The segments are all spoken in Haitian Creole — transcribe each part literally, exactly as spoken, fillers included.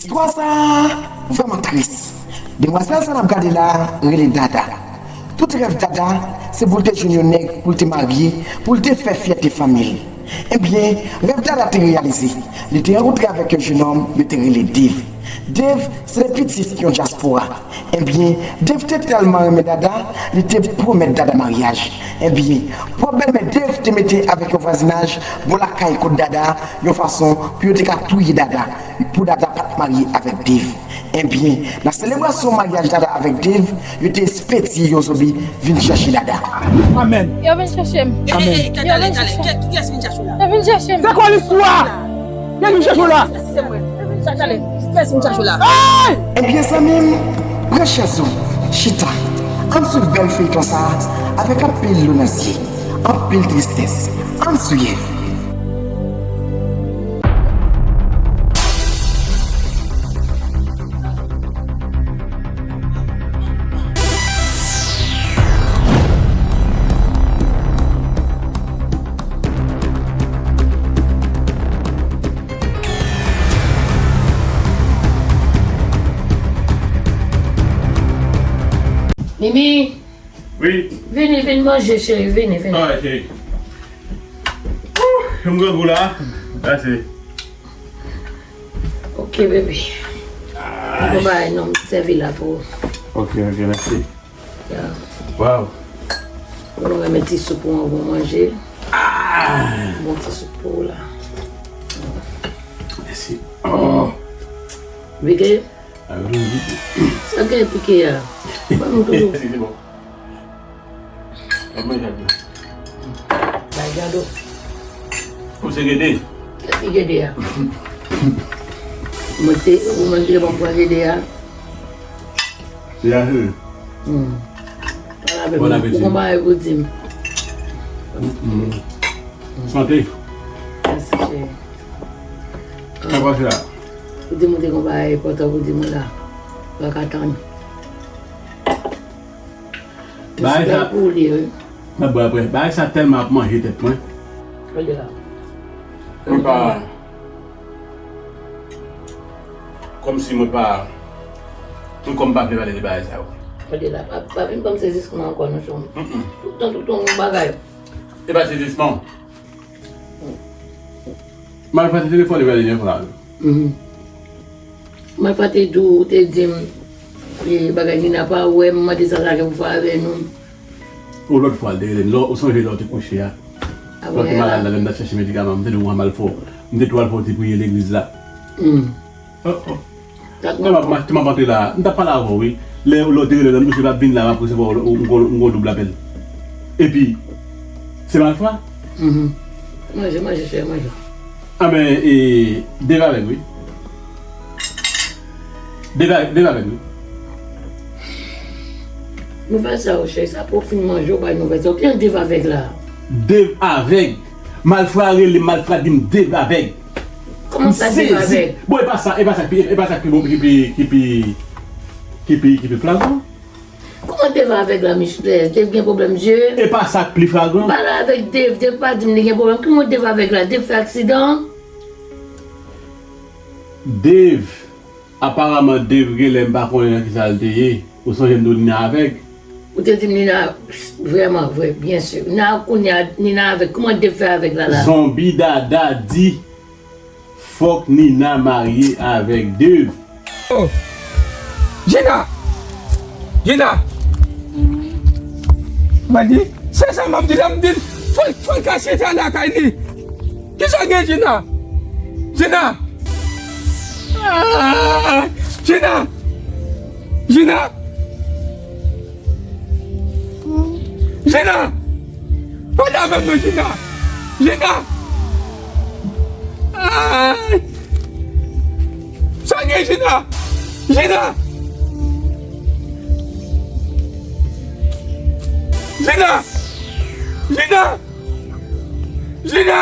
Istwa sa a vrèman tris. Demwazèl sa n ap gade la a rele Dada. Tout rèv Dada, se pou l te jwenn yon nèg, pou l te marye, pou l te fè fyète fanmi l. Ebyen, rèv Dada te reyalize. Li te rankontre avèk yon jennonm, yo te rele Dave. Dave, se te pitit yon dyaspora. Ebyen, Dave te tèlman renmen Dada, li te pwomèt Dada maryaj. Ebyen, pwòp bèlmè Dave te mete avèk yon vwazinaj bò lakay kot Dada, yon fason pou yo te ka touye Dada, pou Dada pa t marye avèk Dave. Ebyen, nan selebrasyon maryaj Dada avèk Dave, yo te espedye yon zonbi vin chèche Dada. Amèn. Yo vin chèche m. Amèn. Yo vin chèche m. Kiyès vin chèche w la? Yo vin chèche m. Se kwa listwa? Kiyès vin chèche w la? Sa k ale? Kiyès vin chèche w la? Hey! Ebyen, zanmi m, pran chèz ou, chita. Ann swiv bèl feyton sa a avèk anpil dlo nan zye, anpil tristès. Ann swiv. Mimi, wi. Vini, vin manje, cheri, vini, vini. Ah, cheri. Ouh, m grangou la. Mèsi. Ok, bebe. Mwen ba non, m sèvi la pou ou. Ok, ok, mèsi. Ya. Waw. Mwen renmen ti soup ou an, bon manje. Ah. Bon ti soup pou ou la. Mèsi. Oh. Pike? Ah, wi, wi. Sa gen pike a? Ban m tou. Se bon. Bay gado. Ou se gede? Ki gede a? Mwen te, ou mwen te ban pran gede a. Se a, se. Hmm. Bon apeti. Ou konn bagay pou di m. Hmm. Sante. Mèsi, cheri. Sa pase la? Ou di m ou te konn bagay enpòtan pou di m la. Ou pa ka tann. Bagay sa, pou li, wi. N ap bwè apre. Bagay sa tèlman ap manje tèt mwen. Gade la. Mwen pa, kòmsi mwen pa, mwen kòm pa vle pale de bagay sa yo. Gade la, pa, pa vin ban m sezisman ankò non, chòm. Mm-mm. Toutan, toutan, yon bagay. E pa sezisman. Malfwa te telefone Valerian Fran. Mhm. Malfwa te di w, ou te di m, e, bagay Nina pa wè m, mande sa l gen pou fè avè nou. Yon lòt fwa, l te rele m. Lè w sonje lè w te kouche a. Lè w te malad la, lè m t ap chèche medikaman, m te di w w a mal fò. M te tou al fè yon ti priyè legliz la. Hmm. Oh, oh. Sa k... Kòman m ap, kòman m ap antre la a? M t ap pale avè w, wi. Lè, lè w te rele m, m di w si l ap vin la, m ap resevwa yon, yon, yon, yon doub apèl. Epi, se Malfwa? Mhm. Manje, manje, chè, manje. Anben, e, Dave avèg, wi. Dave, Dave avèg, wi. Nouvèl sa yo, chè, sa pou w fin manje, w bay nouvèl sa yo. Kijan Dave avèg la? Dave avèg? Malfwa rele m, Malfwa di m Dave avèg. Kòman sa, Dave avèg? Bon, e pa sa, e pa sa k pi, e pa sa k pi bon, ki pi, ki pi, ki pi, ki pi flagran. Kòman Dave avèg la, Michel? Dave gen pwoblèm zye? E pa sa k pi flagran. Pale avèk Dave, Dave pa di m li gen pwoblèm. Kòman Dave avèg la? Dave fè aksidan? Dave, aparaman Dave genlè m pa konnen nan kisa l te ye. Ou sonje m di w Nina avèg? Ou te di m Nina, vrèman vre, byen si. Nina, kounye a, Nina avèg. Kòman Dave fè avèg la la? Zonbi Dada di fòk Nina marye avèk Dave. Oh. Gina! Gina! Mwen di, se sa m ap di la, m di l, fò, fò l ka chita lakay li. Kisa gen, Gina? Gina! Ah! Gina! Gina! Gina! Pale avè m non, Gina! Gina! Ay! Sa gen, Gina? Gina! Gina! Gina! Gina!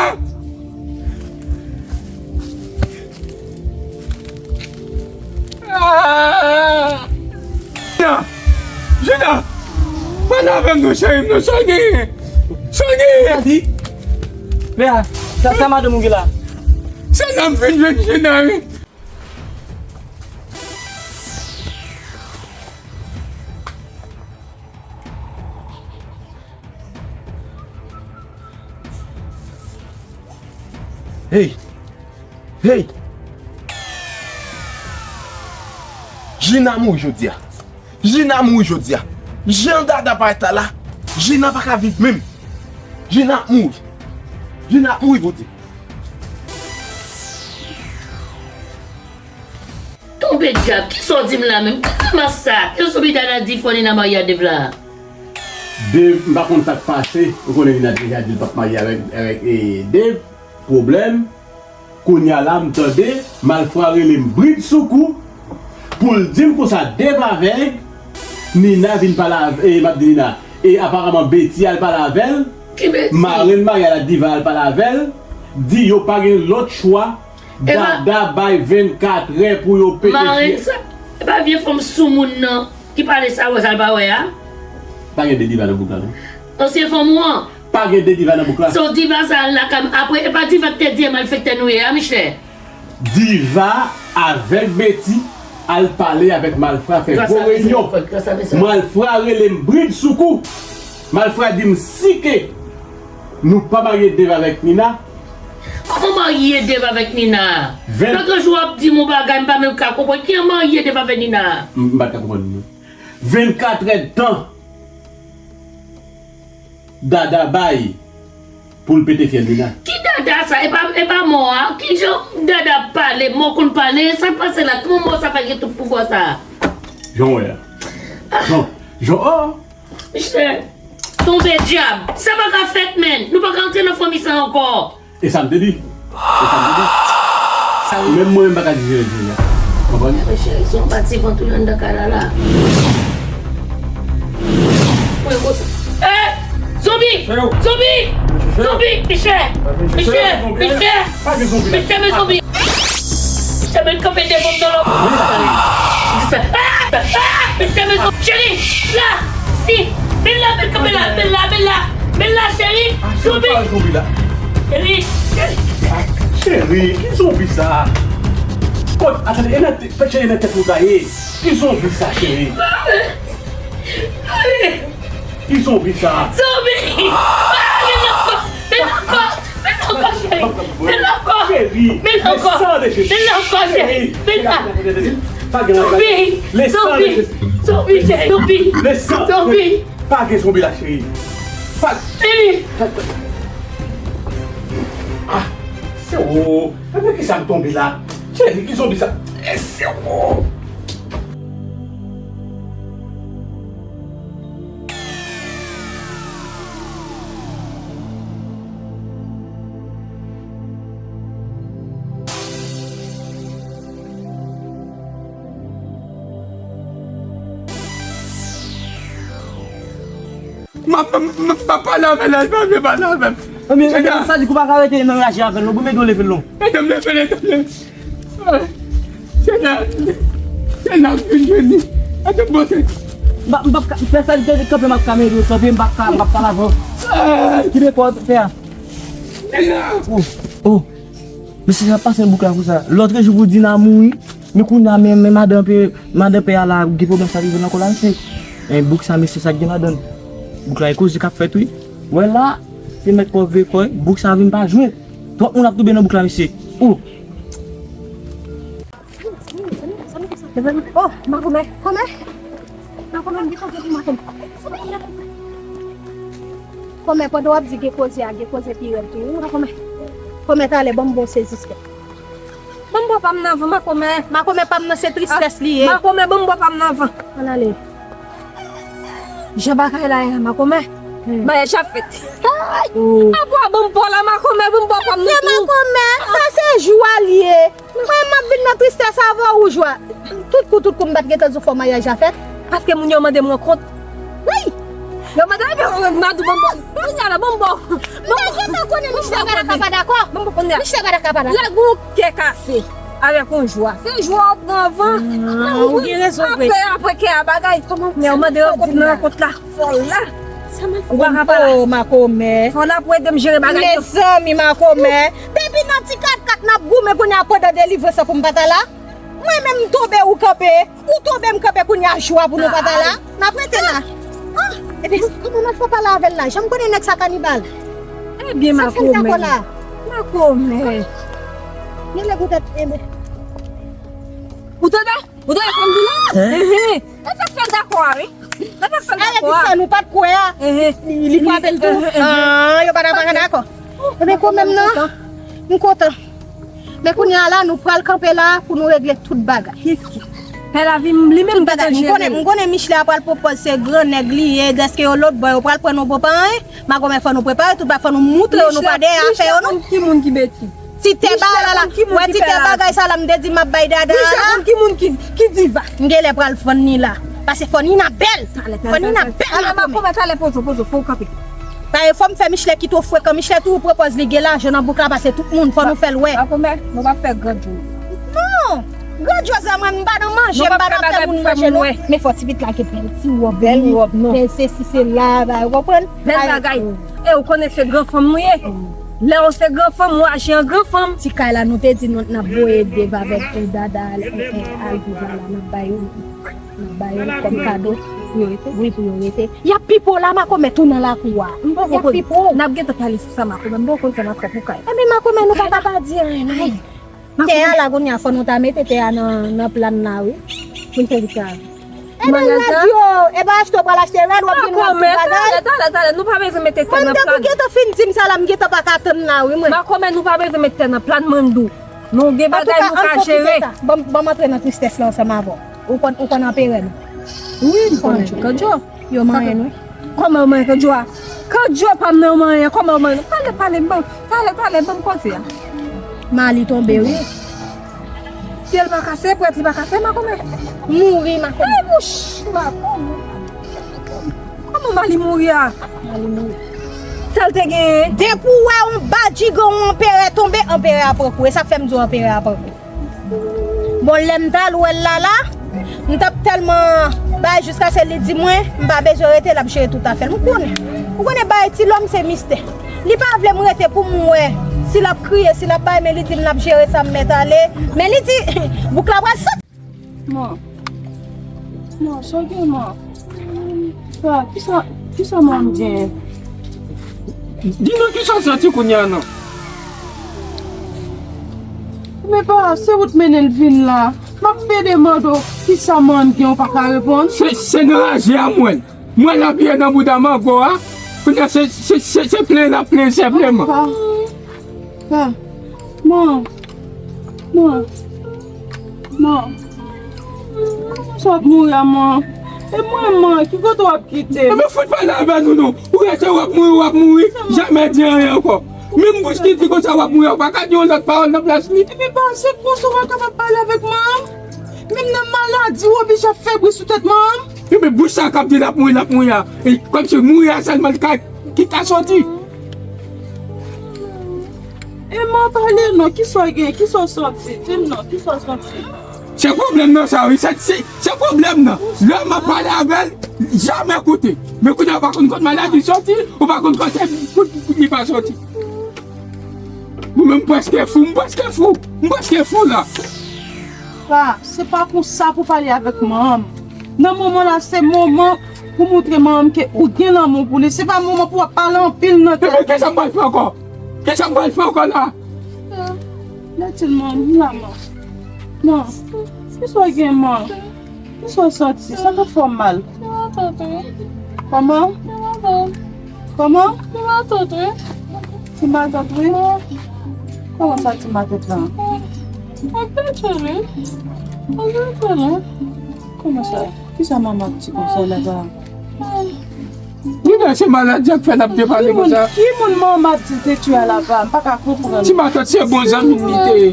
Ah! Jina! Jina! Pale avè m non, cheri m non, sa w genyen? Sa w genyen? Santi? Bea, sa, sa madanm ou gen la? Se la m vin jwenn Jina, wi. Hey! Hey! Jina mouri jodi a. Jina mouri jodi a. Jan Dada parèt la la, Jina pa ka viv menm. Jina ap mouri. Jina ap mouri, Bondye. Tonbe dyab, kisa w di m la menm? Ki grimas sa? Yo sou bida nan di fò Nina marye a Dave la. Dave, m pa konn sa k pase. Ou konnen Nina deja di l p ap marye avèk, avèk, eh, Dave. Pwoblèm, kounye a la, m tande Malfra rele m bridsoukou pou l di m konsa Dave avèg, Nina vin pale avè, e, m ap di Nina, e aparaman Betty al pale avè l, marenn maryaj la Diva al pale avè l, di yo pa gen lòt chwa, Dada bay vennkat è pou yo pete fyèl. Marenn sa, e pa vye fanm soumoun nan ki pale sa, wè sa l pa wè a? Pa gen de Diva nan bouk la, non. Ansyen fanm ou an. Pa gen de Diva nan bouk la. So Diva sa al lakay m. Apre, e pa Diva k te di e malfektè nou ye a, michè. Diva avèk Betty al pale avèk Malfra, fè gwo reyinyon. Malfra rele m bridsoukou. Malfra di m si ke nou pa marye Dave avèk Nina. Kòman marye Dave avèk Nina? Lòt jou w ap di m yon bagay, m pa menm ka konprann. Ki jan marye Dave avèk Nina? M pa t ka konprann, non. Vennkat è tan Dada bay pou l pete fyèl Nina. Ki Dada sa? E pa, e pa mò a? Ki jan Dada ap pale? Mò konn pale? Sa k pase la? Kòman mò sa fè gen tout pouvwa sa? Jan w wè a. Jan, jan, oh! Michè, tonbe dyab. Sa pa ka fèt, menn. Nou pa ka antre nan fanmi sa ankò. E sa m te di. E sa m te di. Menm mwen menm pa ka di jere jere a. Konprann? Gade cheri, se yon pati vant ou anndan kay la la. Mwen kot. Eh! Zonbi! Zonbi! Zonbi! Michè! Michè! Michè! Michè, men zonbi! Michè, men kanpe devan m nan lòt. Ah! Ah! Michè, men zonbi! Cheri! La! Si! Men la, men kanpe la, men la, men la! Men la, cheri! Zonbi! Cheri! Cheri! Ah, cheri, ki zonbi sa? Kot, atande, e nan tèt, fè cheri nan tèt ou sa ye. Ki zonbi sa, cheri? Ki zonbi sa? Zonbi! Ah, men la ankò! Men la ankò! Men la ankò, cheri! Men la ankò! Cheri! Men la ankò! Men la ankò, cheri! Men la! Zonbi! Zonbi! Zonbi, cheri! Zonbi! Zonbi! Pa gen zonbi la, cheri. Pa... Cheri! Ah, se ou. Epi kisa m tonbe la? Cheri, ki zonbi sa? Eh, se ou. M ap, m ap, m ap pale avè l, l pa vle pale avè m. Ebyen, ebyen, sa di kou pa ka rete nan raje avè l non, pou mete w leve l non. Ede m leve l, ede m leve l. Seyè, Seyè, m vin jwenn li. Ede m pote. M pa, m p ap ka fè sa, li te kanpe, m ap ka mete w kanpe, m p ap ka, m p ap ka lavan. Ki de kò fè a? Oh, oh. Mesye sa pase bouk la konsa. Lòt jou pou di n a mouri. Men kounye a, men, men madan pè, madan pè a la, gen pwoblèm sa rive l ankò la, mesye. Men bouk sa, mesye, sa k gen ladan l? Bouk la, e koze k ap fèt, wi. Wè la, se mèt pòv vye kò, bouk sa vin pa jwe. Twòp moun ap tonbe nan bouk la, mesye. Oh! Oh, makomè, kòmè. Makomè, m gen koze pou makomè. Kòmè, pandan w ap di gen koze a, gen koze pi rèd tou, wi, makomè. Kòmè, talè, ban m bon sezisman. Ban m bò pa m nan van, makomè. Makomè pa m nan, se tristès li ye. Makomè, ban m bò pa m nan van. Ann ale. Jan bagay la ye a, makomè. Bagay ap fèt. Apre, ban m bò la, makomè, ban m bò pa m nan tou. Makomè, sa se jwa l ye. Mwen, m ap vin nan tristès avè w, ou jwa. Tout kou, tout kou, m pa t gentan di w fò maryaj la fèt. Paske moun yo mande m rankont. Wi! Yo mande m, m a di w ban m bò. Kounye a la, ban m bò. M te gentan konnen Michel Gadaka pa dakò. Ban m bò kounye a. Michel Gadaka pa dakò. Lè gon kè kase avèk yon jwa. Se jwa w pran avan. Ah, ou gen rezon vre. Apre, apre kè a bagay. Men yo mande yo di m rankont la. Fò la. Ou pa ka pa la. Oh, makomè. Fò la pou ede m jere bagay yo. Mezanmi, makomè. Depi nan ti kat kat n ap goumen kounye a pandan delivrans lan pou m pa ta la. Mwen menm m tonbe, ou kanpe. Ou tonbe, m kanpe, kounye a jwa pou nou pa ta la. N ap rete la. Ah! Epi, kòman m ap fè pale avè l la? Jan m konnen nèg sa kanibal. Ebyen, makomè. Makomè. Gen lè poutèt, enben. Ou tande? Ou tande sa m di la? Enhen. E sa k fè l dakò a, wi. E sa k fè l dakò a. Sa nou pa t kwè a. Enhen. Li, li frape l tou. Enhen, enhen. Ah, yo pa t ap dakò. Enben, kanmenm, non. M kontan. Men kounye a la, nou pral kanpe la pou nou regle tout bagay. Kis ki? Pè Lavi, li menm tout bagay. M konnen, m konnen Michelet ap pral pwopoze se gran nèg li ye, dèske yo lòt bò, yo pral pran nou pou pa anyen. Makomè, fò nou prepare tout bagay, fò nou moutre yo, nou pa dèyè afè yo, non. Ki moun ki betiz? Ti tè ba la la. Wè ti tè bagay sa la, m te di m ap bay dada a la. Ki moun ki, ki diva? M genlè pral fann li la. Pase fò Nina bèl. Fò Nina bèl, Makomè. Makomè, talè pozo, pozo, fò w kanpe. Paske fò m fè Michelet ki twò frekan. Michelet toujou pwopoze li gen lajan nan bouk la pase tout moun. Fò nou fè l wè. Makomè, nou p ap fè grandyòz. Non! Grandyòz la, mwen, m pa nan manje, m pa nan fè moun manje, non. Men fò ti pitit la gen bèl ti wòb, bèl wòb, non. Bèl sesi, sela, bagay, ou konprann? Bèl bagay. E ou konnen se gran fanm nou ye. Lè ou se gran fanm, ou aji an gran fanm. Ti kay la, nou te di nou, n ap voye Dave avèk, eh, dada al, eh, eh, al viv la, la, n ap ba yo. N ap ba yo kòm kado pou yo rete? Wi, pou yo rete. Y ap pipo la, Makomè tou nan lakou a. M poko konn. Y ap pipo. N ap gentan pale sou sa, Makomè. M poko konn sa n ap fè pou kay. Enben, Makomè, nou pa ka pa di anyen, non. Tè a la, kounye a, fò nou ta mete tè a nan, nan plan la, wi. Pou n fè vit sa. E nan rad yo, e pa achte w pral achte rad, w ap gen rad pou bagay. Makomè, talè, talè, talè, nou pa bezwen mete tè nan plan. Mwen, m te gentan fin di m sa la, m gentan pa ka tann la, wi, mwen. Makomè, nou pa bezwen mete tè nan plan, mwen, m di w. Nou gen bagay nou ka jere. Antouka, an fon kite sa. Ban m, ban m antre nan tristès la ansanm avè w. Ou konn, ou konn anperè nou? Wi, m konnen. Kandjo, kandjo. Yo manyen nou? Kòman yo manyen kandjo a? Kandjo pa m nan yo manyen, kòman yo manyen nou? Pale, pale, ban, pale, pale, ban m koze a. Mali tonbe, wi. Pye l pa kase, pwèt li pa kase, Makomè. Mouri, Makomè. Ay, bouch, Makomè. Kòman Mali mouri a? Mali mouri. Sa l te genyen? Depi w wè yon badjigan, yon anperè tonbe, anperè a pran kou. E sa k fè m di w anperè a pran kou. Bon, lè m t al wè l la la, m t ap tèlman bay jiskaske li di mwen, m pa bezwen rete, l ap jere tout afè l. M konnen. Ou konnen bagay ti lòm se mistè. Li pa vle m rete pou m wè si l ap kriye, si l ap bay, men li di m l ap jere sa m mèt ale. Men li di, bouk la pral sot. Man. Man, sa w gen, man? Pa, kisa, kisa man m gen? Di nou kisa w santi kounye a, non? Men pa, se ou t mennen l vin la. M ap pede mande w kisa man m gen, ou pa ka reponn? Se, se nan raje a m wè l. Mwen l ap ye nan bouda mango a. Kounye a se, se, se, se plen l ap plen senpleman. Pa, pa. Man. Man. Man. Kòman sa w ap mouri a, man? E mwen, man, ki kote w ap kite m? Ebyen, fout pale avè nou, non. Ou rete, w ap mouri, w ap mouri. Jamè di anyen ankò. Menm bouch ki di konsa w ap mouri a, ou pa ka di yon lòt pawòl nan plas li. Ebyen, pa, se konsa w pa kapab pale avèk manman m? Menm nan maladi, w oblije ap fè bri sou tèt manman m? Ebyen, bouch sa k ap di l ap mouri, l ap mouri a. E kòmsi mouri a sèlman l ka, ki ka soti. E man, pale non, kisa w gen, kisa w santi? Di m non, kisa w santi? Se pwoblèm nan sa, wi. Se, se, se pwoblèm nan. Lè m ap pale avè l, jamè koute. Men kounye a, ou pa konn kot maladi soti, ou pa konn kote kout li pa soti. Mwen menm, m prèske fou, m prèske fou. M prèske fou la. Pa, se pa konsa pou pale avèk manman m. Nan moman la, se moman pou montre manman m ke ou gen lanmou pou li. Se pa moman pou w ap pale anpil nan tèt. Ebyen, kisa m pral fè ankò? Kisa m pral fè ankò la? Lè ti manman m la, man. Man, kisa w gen, man? Kisa w santi? Sa ka fè w mal? Kòman? Kòman? Ti matant, wi. Kòman sa, ti matant la? Kòman sa? Kisa manman ap di konsa laba? Li wè se maladi a k fè l ap depale konsa. Ki moun manman ap di detwi a laba? M pa ka konprann. Ti matant se bon zanmi m li te ye.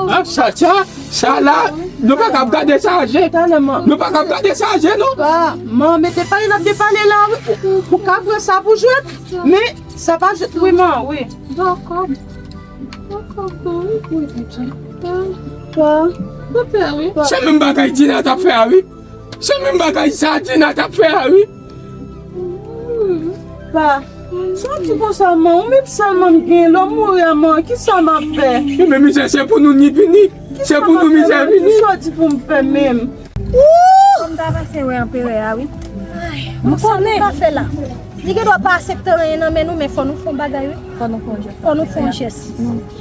Ah, sa, sa, sa la, nou pa kab gade sa aje. Nou pa kab gade sa aje, non. Pa, man, mete pale n ap depale la, wi. Ou, ou ka pran sa pou jwèt, men sa pa jwèt, wi, man, wi. Dakò. Dakò, wi, wi, wi. Pa. Pa. Se menm bagay Dina t ap fè a, wi. Se menm bagay sa Dina t ap fè a, wi. Pa, sa w di konsa, man, ou menm sèlman m gen, lè w mouri a, man, kisa m ap fè? Ebyen, mizè, se pou nou ni vini. Se pou nou mizè vini. Kisa w di pou m fè menm? Fò m ta pase wè anperè a, wi. M konnen. Sa nou ka fè la? Li gen dwa pa aksepte anyen nan men nou, men fò nou fè yon bagay, wi. Fò nou fè yon jès. Fò nou fè yon jès.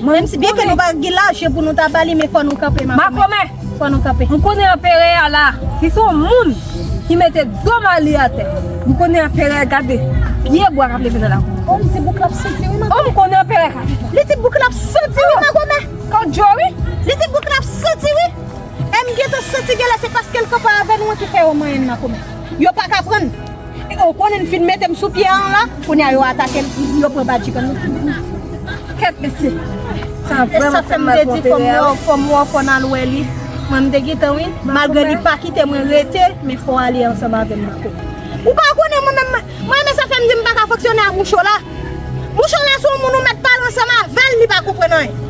Menm si byen ke nou pa gen lajan pou nou ta ba li, men fò nou kanpe, Makomè. Makomè. Fò nou kanpe. M konnen anperè a la. Si se yon moun ki mete do mali atè, m konnen anperè a gade pye bwa k ap leve nan lakou. Oh, li di bouk l ap santi, wi, Makomè. Oh, m konnen anperè a ka fè sa. Li di bouk l ap santi, wi, Makomè. Kòdjo, wi. Li di bouk l ap santi, wi. E m gentan santi genlè se paske l kanpe avè nou an ki fè yo manyen n, Makomè. Yo pa ka pran n. Ou konnen n fin mete m sou pye a la, kounye a yo atake m, yo pran badjikan nou. Kèt mesye. Sa vrèman fè m mal pou anperè a, wi. Fò m wè w, fò n al wè li. Mwen, m te gentan, wi. Malgre li pa kite mwen rete, men fò w ale ansanm avè m, Makomè. Ou pa konnen mwen menm, mwen menm sa fè m di m pa ka fonksyone ak mouche w la. Mouche w la se yon moun ou mèt pale ansanm avè l, li pa konprann anyen.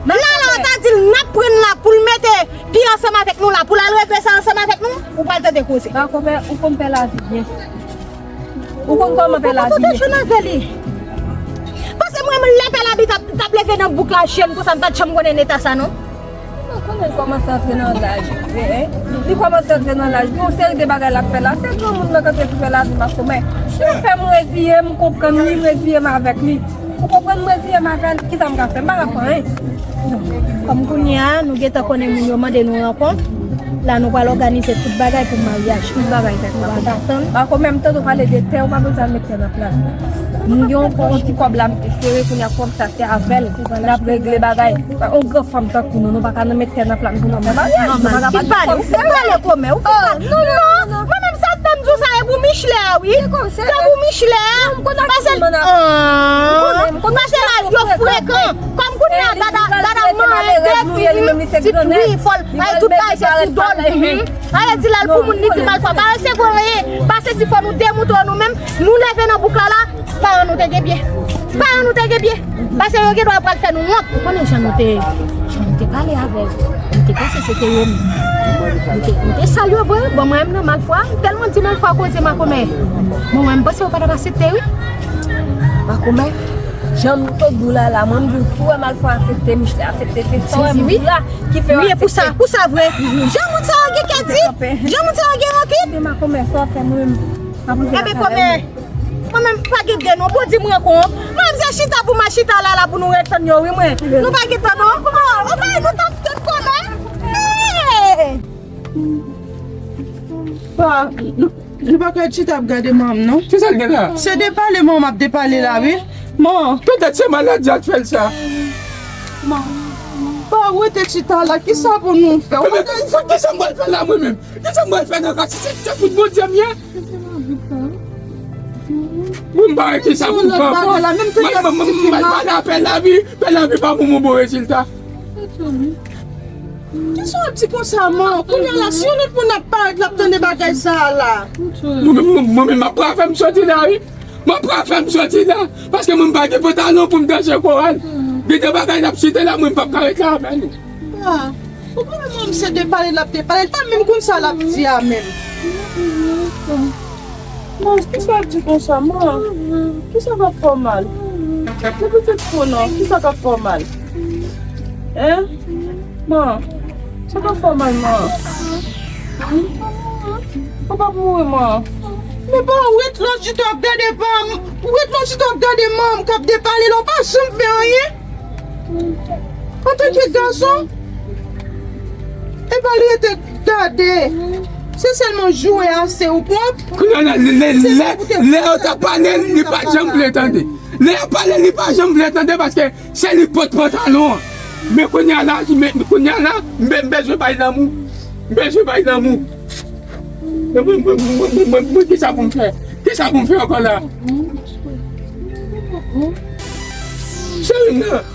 La, la, w ta di l n ap pran l la pou l mete pye ansanm avèk nou la, pou l al regle sa ansanm avèk nou, ou pral tande koze. Makomè, ou konn fè lavi byen. Ou konn kòman fè lavi byen. Ou konn jwenn avè li. Paske mwen, lè Pè Labi t ap, t ap leve nan bouk la jèn konsa, m pa t janm konnen eta sa, non. Ou konnen l kòmanse antre nan laj, wi, en. Li kòmanse antre nan laj. Gen yon seri de bagay l ap fè la. Se granmoun nan k antre pou fè lavi, Makomè. Li fè m reziye m, konprann li, m reziye m avèk li. Ou konprann, m reziye m avè l, kisa m ka fè? M pa ka fè anyen. Kòm kounye a, nou gentan konnen moun yo mande nou rankont, la nou pral òganize tout bagay pou maryaj. Tout bagay fèt. Nou pa ka tann. Makomè, m tande w pale de tè, ou pa bezwen al met tè nan pla. M gen yon, yon ti kòb la, m te sere, kounye a kòb sa se avè l n ap regle bagay. Yon gran fanm tankou nou, nou pa ka nan met tè nan pla pou nou fè maryaj. Nou pa ka pa gen kòb sere. Ou fin pale, Makomè, ou fin pale. Non, non, non, non. Mwen menm sa fè m di w sa, e pou Michelè a, wi. Se pou Michelè a. Pase, pase la, yo frekan. Kòm kounye a, dada, dada manyen, depi, wi, fò l, ay, tout bagay se sou do l. Ay, di l al pou moun, li di malfwa. Bagay se gwo, wi. Pase si fò nou demontre nou menm, nou leve nan bouk la, la, paran nou te gen byen. Paran nou te gen byen. Pase yo gen dwa pral fè nou wont. Ou konnen jan nou te, jan nou te pale avè l. Nou te panse se te yo menm. Nou te, nou te sal yo vre. Bon, mwen menm nan malfwa, m tèlman di malfwa koze, Makomè. Bon, mwen, m panse yo pa t ap aksepte, wi. Makomè, jan m te di w la, la, mwen, m di w, si w wè malfwa aksepte, Michelè aksepte, se sa w wè m di w la ki fè yo aksepte. Wi, e pou sa, pou sa vre. Jan moun sa yo gen kè di, jan moun sa yo gen rankin. Men Makomè, sa w ap fè mwen menm. Enben, Komè, mwen menm pa gen de non, bon, di mwen kon. Mwen menm se chita pou m a chita la, la pou nou ret tann yo, wi, mwen. Nou pa gen tan non. Oh, oh, bay nou t ap tann, Komè. Hey! Pa, nou, nou pa ka chita ap gade manm, non. Kisa l gen la? Se depale manm ap depale la, wi. Man. Petèt se maladi a k fè l sa. Man. Pa rete chita la, kisa pou nou fè? Ebyen, kisa, kisa m pral fè la, mwen menm? Kisa m pral fè nan ka? Se, se, se fout Bondye m ye? Mwen, m pa wè kisa pou m fè ankò. Mwen, mwen, mwen, mwen pral pale a Pè Lavi, Pè Lavi pa ban mwen bon rezilta. Kisa w ap di konsa, man? Kounye a la, si yon lòt moun ap parèt, l ap tande bagay sa a la. Mwen, mwen, mwen, mwen, m ap pral fè m soti la, wi. M ap pral fè m soti la. Paske mwen, m pa gen pantalon pou m danje koral. Gen de bagay n ap site la, mwen, m p ap ka ret la avè nou. Ah, ou konnen manm se depale l ap depale, l pa menm konn sa l ap di a menm. Manm, kisa w ap di konsa, man? Kisa k ap fè w mal? Se pitit fò non, kisa k ap fè w mal? Hein? Man, sa k ap fè w mal, man? Ou p ap mouri, man. Men pa w ret lòt chita ap gade pa m, ou ret lòt chita ap gade manm k ap depale la, ou pa janm fè anyen. Antanke gason, e pa l rete gade. Se sèlman joure ase ou pran. Kounye a la, lè, lè, lè, lè yo t ap pale, li pa janm vle tande. Lè y ap pale, li pa janm vle tande paske se li k pot pantalon an. Men kounye a la, men, men kounye a la, m be-, m bezwen bay lanmou. M bezwen bay lanmou. Mwen, mwen, mwen, kisa pou m fè? Kisa pou m fè ankò la? Cheri m nan.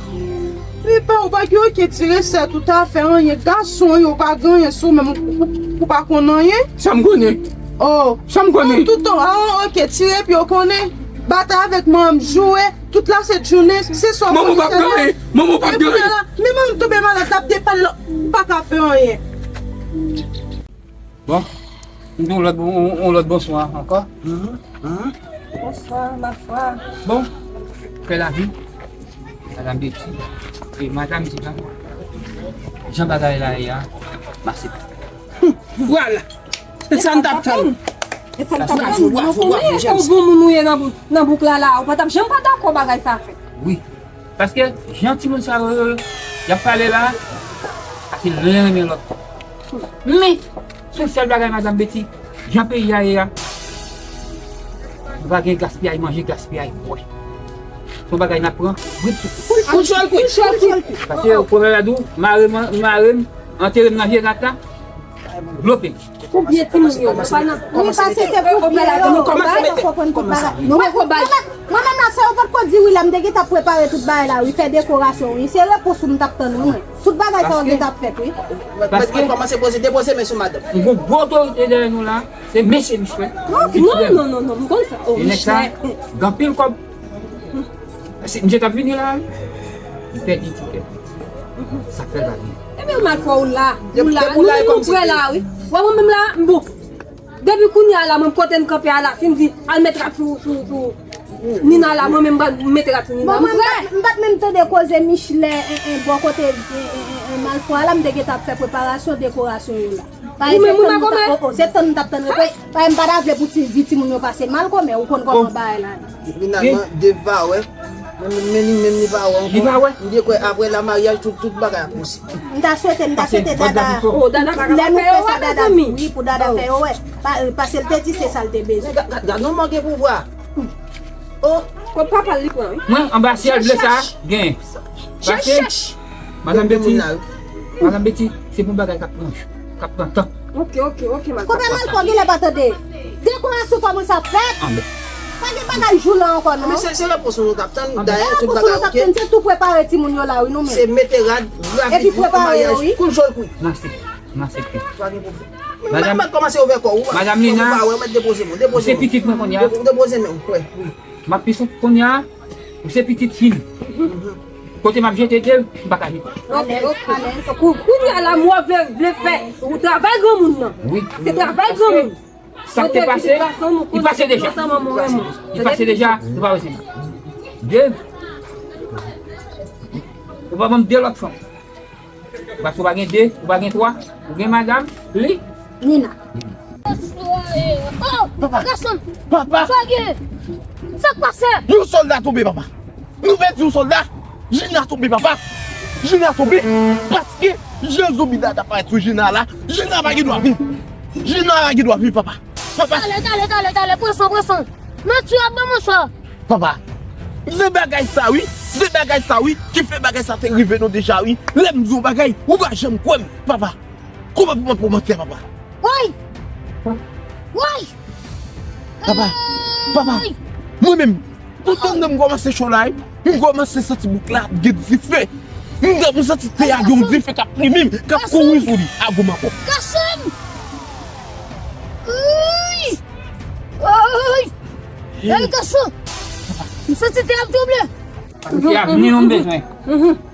Epa, ou pa gen okenn ti resèt, ou ta fè anyen. Gason yo pa gen anyen sou menm, ou, ou, ou pa konn anyen. Sa m konnen? Oh. Sa m konnen? Tout tan, ah, ok, ti repi yo konnen. Batay avèk manman m, joure, tout la se jounen, se swa manman w p ap gade, manman w p ap gade. Men manman m tonbe malad, l ap depale, ou pa ka fè anyen. Bon, m di yon lòt, yon, yon lòt bonswa ankò. Bonswa, ma foi. Bon, Pè Lavi, madanm Betty, e madanm Diva, jan bagay la ye a, m aksepte. Vwala. Se sa n t ap tann. E sa m t ap di, nou konnen se yon bon moun ou ye nan, nan bouk la la, ou pa t ap janm pa dakò bagay sa fèt. Wi. Paske jan timoun sa yo, yo, y ap pale la, sa se l renmen lòt. Men, se yon sèl bagay, madanm Betty, jan peyi a ye a, nou pa gen gaspiyay manje, gaspiyay bwè. Se yon bagay n ap pran, brit sou brit. Kout chòl kwit. Kout chòl kwit. Paske pwovèb la di w, mare m, mare m, antere m nan vye rat la, dlo peye. Konbyen timoun yo, yo pa nan. Wi, paske se pou byen yo. Nou pa konprann tout bagay. Nou pa konprann. Mwen menm la, sa yo potko di wi la, m te gentan prepare tout bagay la wi, fè dekorasyon wi. Se repons ou m t ap tann wi mwen. Tout bagay sa yo gentan ap fèt wi. Paske kòmanse poze, depoze men sou madanm. Yon gwo otorite dèyè nou la, se mesye Michel. Non, non, non, non, non, m konn sa. Oh, e nèg sa, Michel gen anpil kòb. Si misye t ap vini la, li pèdi tikè. Sa k fè l pa vini. Ebyen, mal fè w la. Ou la, nou menm nou prè la, wi. Wè, mwen menm la, m bon. Depi kounye a la, mwen kote m kanpe a la, fin di, al met rad sou, sou, sou Nina la, mwen menm m mete rad sou Nina. Bon, mwen m pa t, m pa t menm tande koze Michelet, en, en, bò kote, en, en, en, en, Malfwa la, m te gentan ap fè preparasyon, dekorasyon yo la. Ou menm ou pa konprann? Oh, oh, se tann m t ap tann repons. Paske m pa ta vle pou ti, di timoun yo pase mal kòmè, ou konn kòman bagay la ye. Finalman, Dave pa wè. Men, men li menm li pa wè ankò. Li pa wè. M te kwè apre la maryaj, tout, tout bagay ap posib. M ta swete, m ta swete Dada. Oh, Dada pa ka fè yo wè, mezanmi. Wi, pou Dada fè yo wè. Pa, paske l te di se sa l te bezwen. Gad, gad, gad, non, manke pouvwa. Oh. Kot papa l li pran, wi. Mwen, anba syèl ble sa, gen. Paske, madanm Betty, madanm Betty, se pou bagay k ap pran, k ap pran tan. Ok, ok, ok, madanm. Konbyen mal fò genlè pa tande? Dekorasyon kòmanse ap fèt. Pa gen bagay jou la ankò, non. Men se, se repons nou t ap tann. Dayè, tout bagay oke. Se tou prepare timoun yo la, wi, nou menm. Se mete rad, grafi pou maryaj, koul chòl kwi. M aksepte, m aksepte. Pa gen pwoblèm. Madanm, mèt kòmanse ouvè kò ou. Madanm Nina, ou se pitit mwen kounye a. Depoze men, wi. M ap pise kounye a, ou se pitit fi m. Kote m ap jete de, m pa ka jete. Ok, ok. Kou-, kounye a la, mwen vle, vle fè ou travay granmoun nan. Wi. Se travay granmoun. Sa k te pase, li pase deja. Li pase deja, nou pa bezwen. De, ou pa ban m de lòt fanm. Paske ou pa gen de, ou pa gen twa, ou gen madanm, li. Nina. Oh, papa. Gason. Papa. Sa gen? Sa k pase? Yon sòlda tonbe, papa. Nou pèdi yon sòlda. Jina tonbe, papa. Jina tonbe. Paske jan zonbi la ta parèt sou Jina la, Jina pa gen dwa viv. Jina pa gen dwa viv, papa. Papa. Talè, talè, talè, talè. Pran san, pran san. Nati ap ban mwen sa. Papa, se bagay sa wi, se bagay sa wi, ki fè bagay sa te rive nou deja wi. Lè m di w bagay, ou pa janm kwè m, papa. Kòman pou mwen, pou mwen fè, papa? Woy! Woy! Papa, papa, mwen menm, tout tan m kòmanse cho la wi, m kòmanse santi bouk la ap gen dife. M, m santi tè a gen yon dife k ap plimen, k ap kouri sou li. A gwo makòk. Gason! Woy! Woy! Ey, gason! M santi tè ap twouble. Paske y ap ni nou bezwen.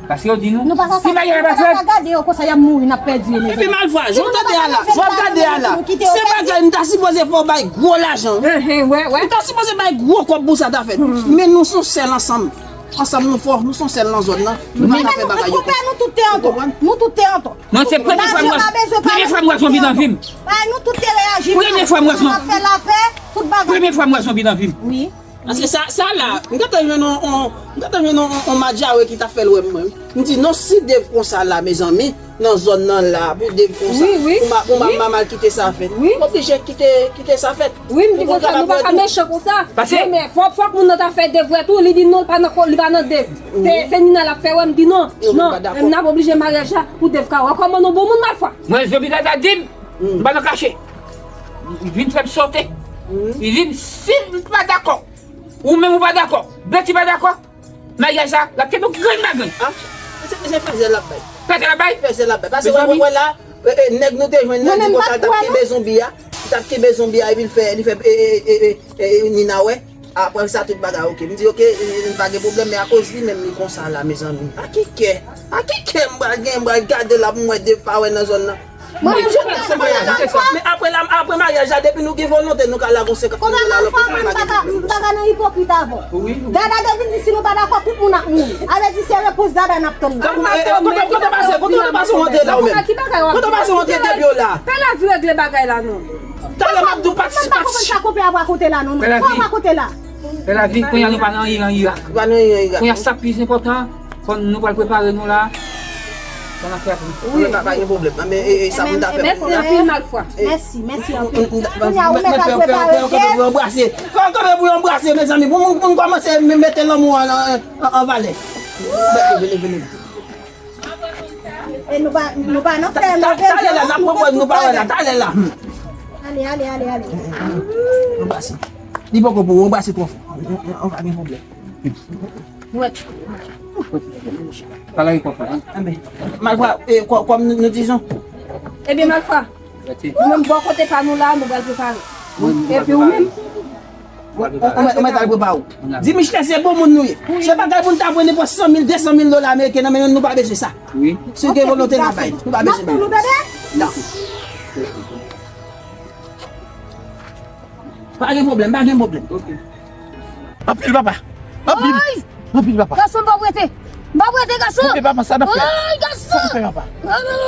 Paske yo di nou, si bagay la pa fèt, gade yo konsa, y ap mouri, n ap pèdi yo. Epi malfwa, jan w tande a la, jan w ap gade a la, se bagay m ta sipoze fè w bay gwo lajan. M ta sipoze bay gwo kòb pou sa ta fèt. Men nou se yon sèl ansanm. Ansanm nou fò, nou se yon sèl nan zòn nan. Nou pa ka fè bagay yo konsa. Konpè, nou tout te antò. Nou tout te antò. Mwen se premye fwa m wè, premye fwa m wè zonbi nan vi m. Bay nou tout te reyaji. Premye fwa m wè zonbi. Fè lapè, tout bagay. Premye fwa m wè zonbi nan vi m. Wi. Paske sa, sa la, m gentan jwenn on, on, m gentan jwenn on, on, on madjawe ki ta fè l wè m mwen. M di non, si Dave konsa la, mezanmi, nan zòn nan la, pou Dave konsa, wi, wi, pou ma, pou ma, wi, m al kite sa fèt. Wi. M oblije kite, kite sa fèt. Wi, m di konsa, nou pa ka mechan konsa. Paske men fòk, fòk moun nan ta fè Dave wè tou, li di non, li pa nan ko-, li pa nan Dave. Se, se Nina l ap fè wè, m di non, non, m n ap oblije maryaj la pou Dave ka wè kòman nou bon moun malfwa. Mwen, zonbi la ta di m, m pa nan kache. Li vin fè m sote. Li di m, si m pa dakò, ou menm ou pa dakò, Betty pa dakò, maryaj la, l ap kenbe grenn pa grenn. Ah, se, se fèzè l ap bay. Fèzè l ap bay? Fèzè l ap bay. Paske wè, wè la, e, e, nèg nou te jwenn nan di konsa, l t ap kenbe zonbi a. Li t ap kenbe zonbi a, epi l fè, li fè, e, e, e, e, e, Nina wè. Apre sa, tout bagay oke. M di, oke, e, e, pa gen pwoblèm, men akoz li menm li konsa la, mezanmi. A ki kè? A ki kè m pral gen, m pral gade l ap mwen de pa wè nan zòn nan? Mwen menm, jan m te di w la, men apre la, apre maryaj la, depi nou gen volonte, nou ka lage yon senkant mil dola lòt kote, m pa gen pwoblèm. M pa ka nan ipokrit avè w. Wi. Dada te vin di si nou pa dakò, tout moun ap mouri. A vle di se repons Dada n ap tann la. Tankou, e, e, kote, kote w pase, kote w pase w antre la ou menm? Kote w pase w antre depi w la? Pa la vi regle bagay la non. Talè m ap di w pati, pati. Mwen pa konprann sa konpè a pral konte la non. Mwen pa konte la. Bèl lavi, kounye a nou pa nan anyen nan Irak. Nou pa nan anyen nan Irak. Kounye a sa plis enpòtan, fò nou pral prepare nou la. Ban afè a pou nou. Wi, pa gen pwoblèm. Men e, e, sa pou n ta fè pou nou la. Mèsi anpil, Malfwa. Mèsi, mèsi anpil. Kounye a ou mèt al prepare. Kanpe pou anbrase. Kanpe pou anbrase, mezanmi. Pou moun, pou n kòmanse mete lanmou an, an, an valè. Vini, vini, vini. E nou pa, nou pa nan fè move je non, nou konn tout bagay. Talè la, talè la. Ale, ale, ale, ale. Anbrase. Li poko pou ou, anbrase twò fò. Ou pa gen pwoblèm. Wèt. Talè li konfò. Enben, Malfwa, e, kò-, kòm nou, nou dizon. Ebyen, Malfwa, nou menm bò kote pa nou la, nou pral prepare. Epi ou menm? Ou mèt, ou mèt al prepare w. Di Michel se bon moun nou ye. Se bagay pou n ta pran nenpòt san mil, de san mil dola ameriken nan men nou, nou pa bezwen sa. Si w gen volonte, n a bay. Nou pa bezwen bay. Non. Pa gen pwoblèm, pa gen pwoblèm. Anpil, papa. Anpil. Anpil, papa. Gason, m p ap rete. M p ap rete, gason. Anpil, papa, sa n ap fè? Woy, gason. Sa n ap fè, papa?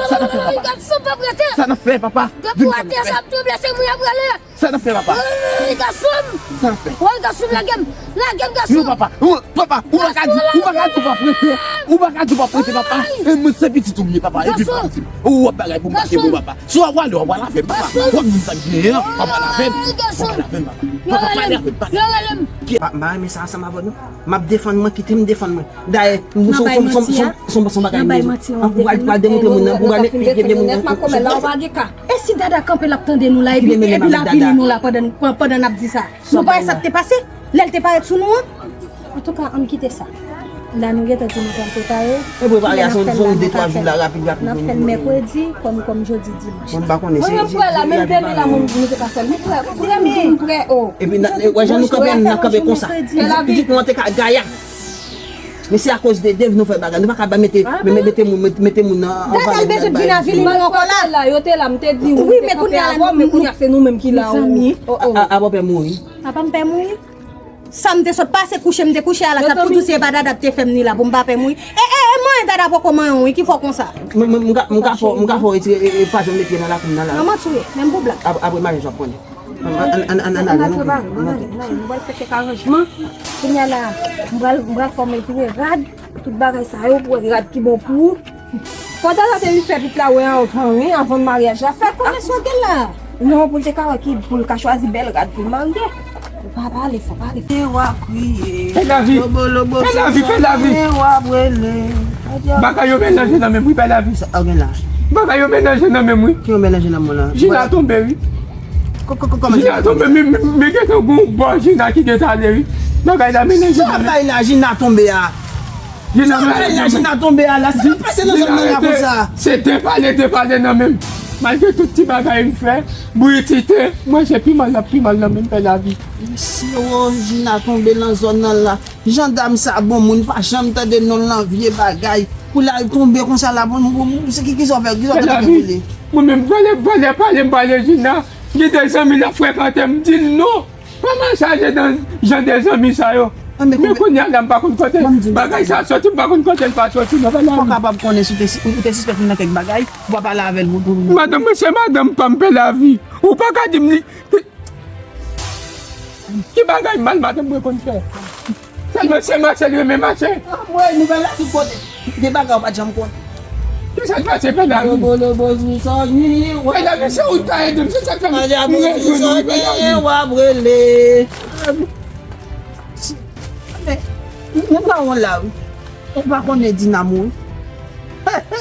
Sa n ap fè, papa? Depi w atè, sa ap tou blese, mwen ap rale. Sa n ap fè, papa? Woy, gason. Sa n ap fè? Woy, gason, lage m. Lage m, gason. Non, papa. Ou, papa, ou pa ka di, ou pa ka di w p ap rete. Ou pa ka di w p ap rete, papa. E mwen se pitit ou m ye, papa. Epi papa di, ou w ap bagay pou m pa ke bon, papa. Si w ap wale, w ap wale avè m, papa. W ap di m sa k genyen an, w ap wale avè m. W ap wale avè m, papa. Papa, pale avè m, pale avè m. Pa, m pa renmen sa ansanm avè nou. M ap defann mwen, kite m defann mwen. Dayè, m son, son, son, son, son, son bagay m bezwen. Pou pral, pral demontre moun nan, pou pral demontre moun nan. E si Dada kanpe, l ap tande nou la, epi, epi l ap vini nou la pandan, pandan n ap di sa? Nou pa wè sa k te pase? Lè l te parèt sou nou an? Antouka, ann kite sa. La, nou gentan di nou pral prepare. E prepare a, se yon de twa jou la, rapid, rapid. N ap fè l mèkredi, kòm, kòm jodi, dimanch. Mwen, m pa konnen, se, se, se, la, menm demen la, mwen, nou te ka fè l. Nou prè, prè, m di nou prè, o. Epi, wè jan nou kanpe, n ap kanpe konsa. Pitit nou an te ka gaya. Men se akoz de Dave nou fè bagay. Nou pa ka ba mete, mete, mete moun, mete, mete moun nan, an valè. Dada bezwen Dina vini nou ankò la. Yo te la, m te di ou, wi, men kounye a la, men kounye a se nou menm ki la. Mezanmi. A, a, a, bòpè mouri. Papa m pè mouri. Sa m te sot pase kouche, m te kouche a la, sa pou di se pa Dada te fè m ni la pou m pa pè mouri. E, e, e, mwen Dada poko manyen wi, ki fè w konsa? Mwen, mwen, m ka, m ka fè, m ka fè w retire, e, e, pa janm met pye nan lakou m nan la. Manman tou ye, menm pou blak. Ap-, apre maryaj w ap konnen. Ann, ann, ann, ann, ann, ann, ann, ann, ann, ann, nou pral fè kèk aranjman. Kounye a la, m pral, m pral fè w retire rad, tout bagay sa yo pou w wè rad ki bon pou ou. Fò Dada te vin fè pitit la wè anvan, wi, anvan maryaj la fèt. Konnen sa w gen la? Non, pou l te ka wè ki, pou l ka chwazi bèl rad pou l marye. Ou pa pale fò, pale fò. Miwa kriye. Pè Lavi. Lobo, lobo, pè Lavi, pè Lavi. Miwa brele. Bagay yo melanje nan menm wi, pè Lavi. Sa w gen la? Bagay yo melanje nan menm wi. Ki yo melanje nan menm la? Jina tonbe wi. Ko-, ko-, ko-, kòman Jina tonbe, men, men, men gentan gon bò Jina ki gentan ale wi. Bagay la melanje nan menm. Sa w ap bay la, Jina tonbe a? Jina tonbe a la. Sa k ap pase nan zòn nan la konsa? Se depale, depale nan menm. Malgre tout ti bagay m fè, britite, mwen se pi mal, l ap pi mal nan menm pè Lavi. Mesye, o, Jina tonbe nan zòn nan la. Jandam sa bon moun, pa janm tande non l nan vye bagay. Pou l al tonbe konsa la, bon, bon, bon, se ki, ki sa w fè, ki sa w tande pou li? Mwen menm, vòlè, vòlè pale, m pale Jina. Gen de zanmi l ap frekante, m di l non. Kòman chaje nan jan de zanmi sa yo? Men kounye a la, m pa konn kote bagay sa soti, m pa konn kote l pa soti nan bagay la. Ou kapab konnen si w te, si w te sispèk li nan kèk bagay, ou pa pale avè l, ou, ou. Madanm mwen, se madanm pa m pè Lavi. Ou pa ka di m li, ki, ki bagay mal madanm mwen konn fè? Sèlman se mache l renmen mache. Anmwey, nouvèl la tout kote. Gen bagay ou pa t janm konn. Kisa k pase, pè Lavi? Lobo, lobo, sou sònyi, pè Lavi, se ou k ta ede m, se sa k fè m rejwenn ou, pè Lavi. W ap rele. Men, nou nan won la, wi. Ou pa konnen Dina mouri?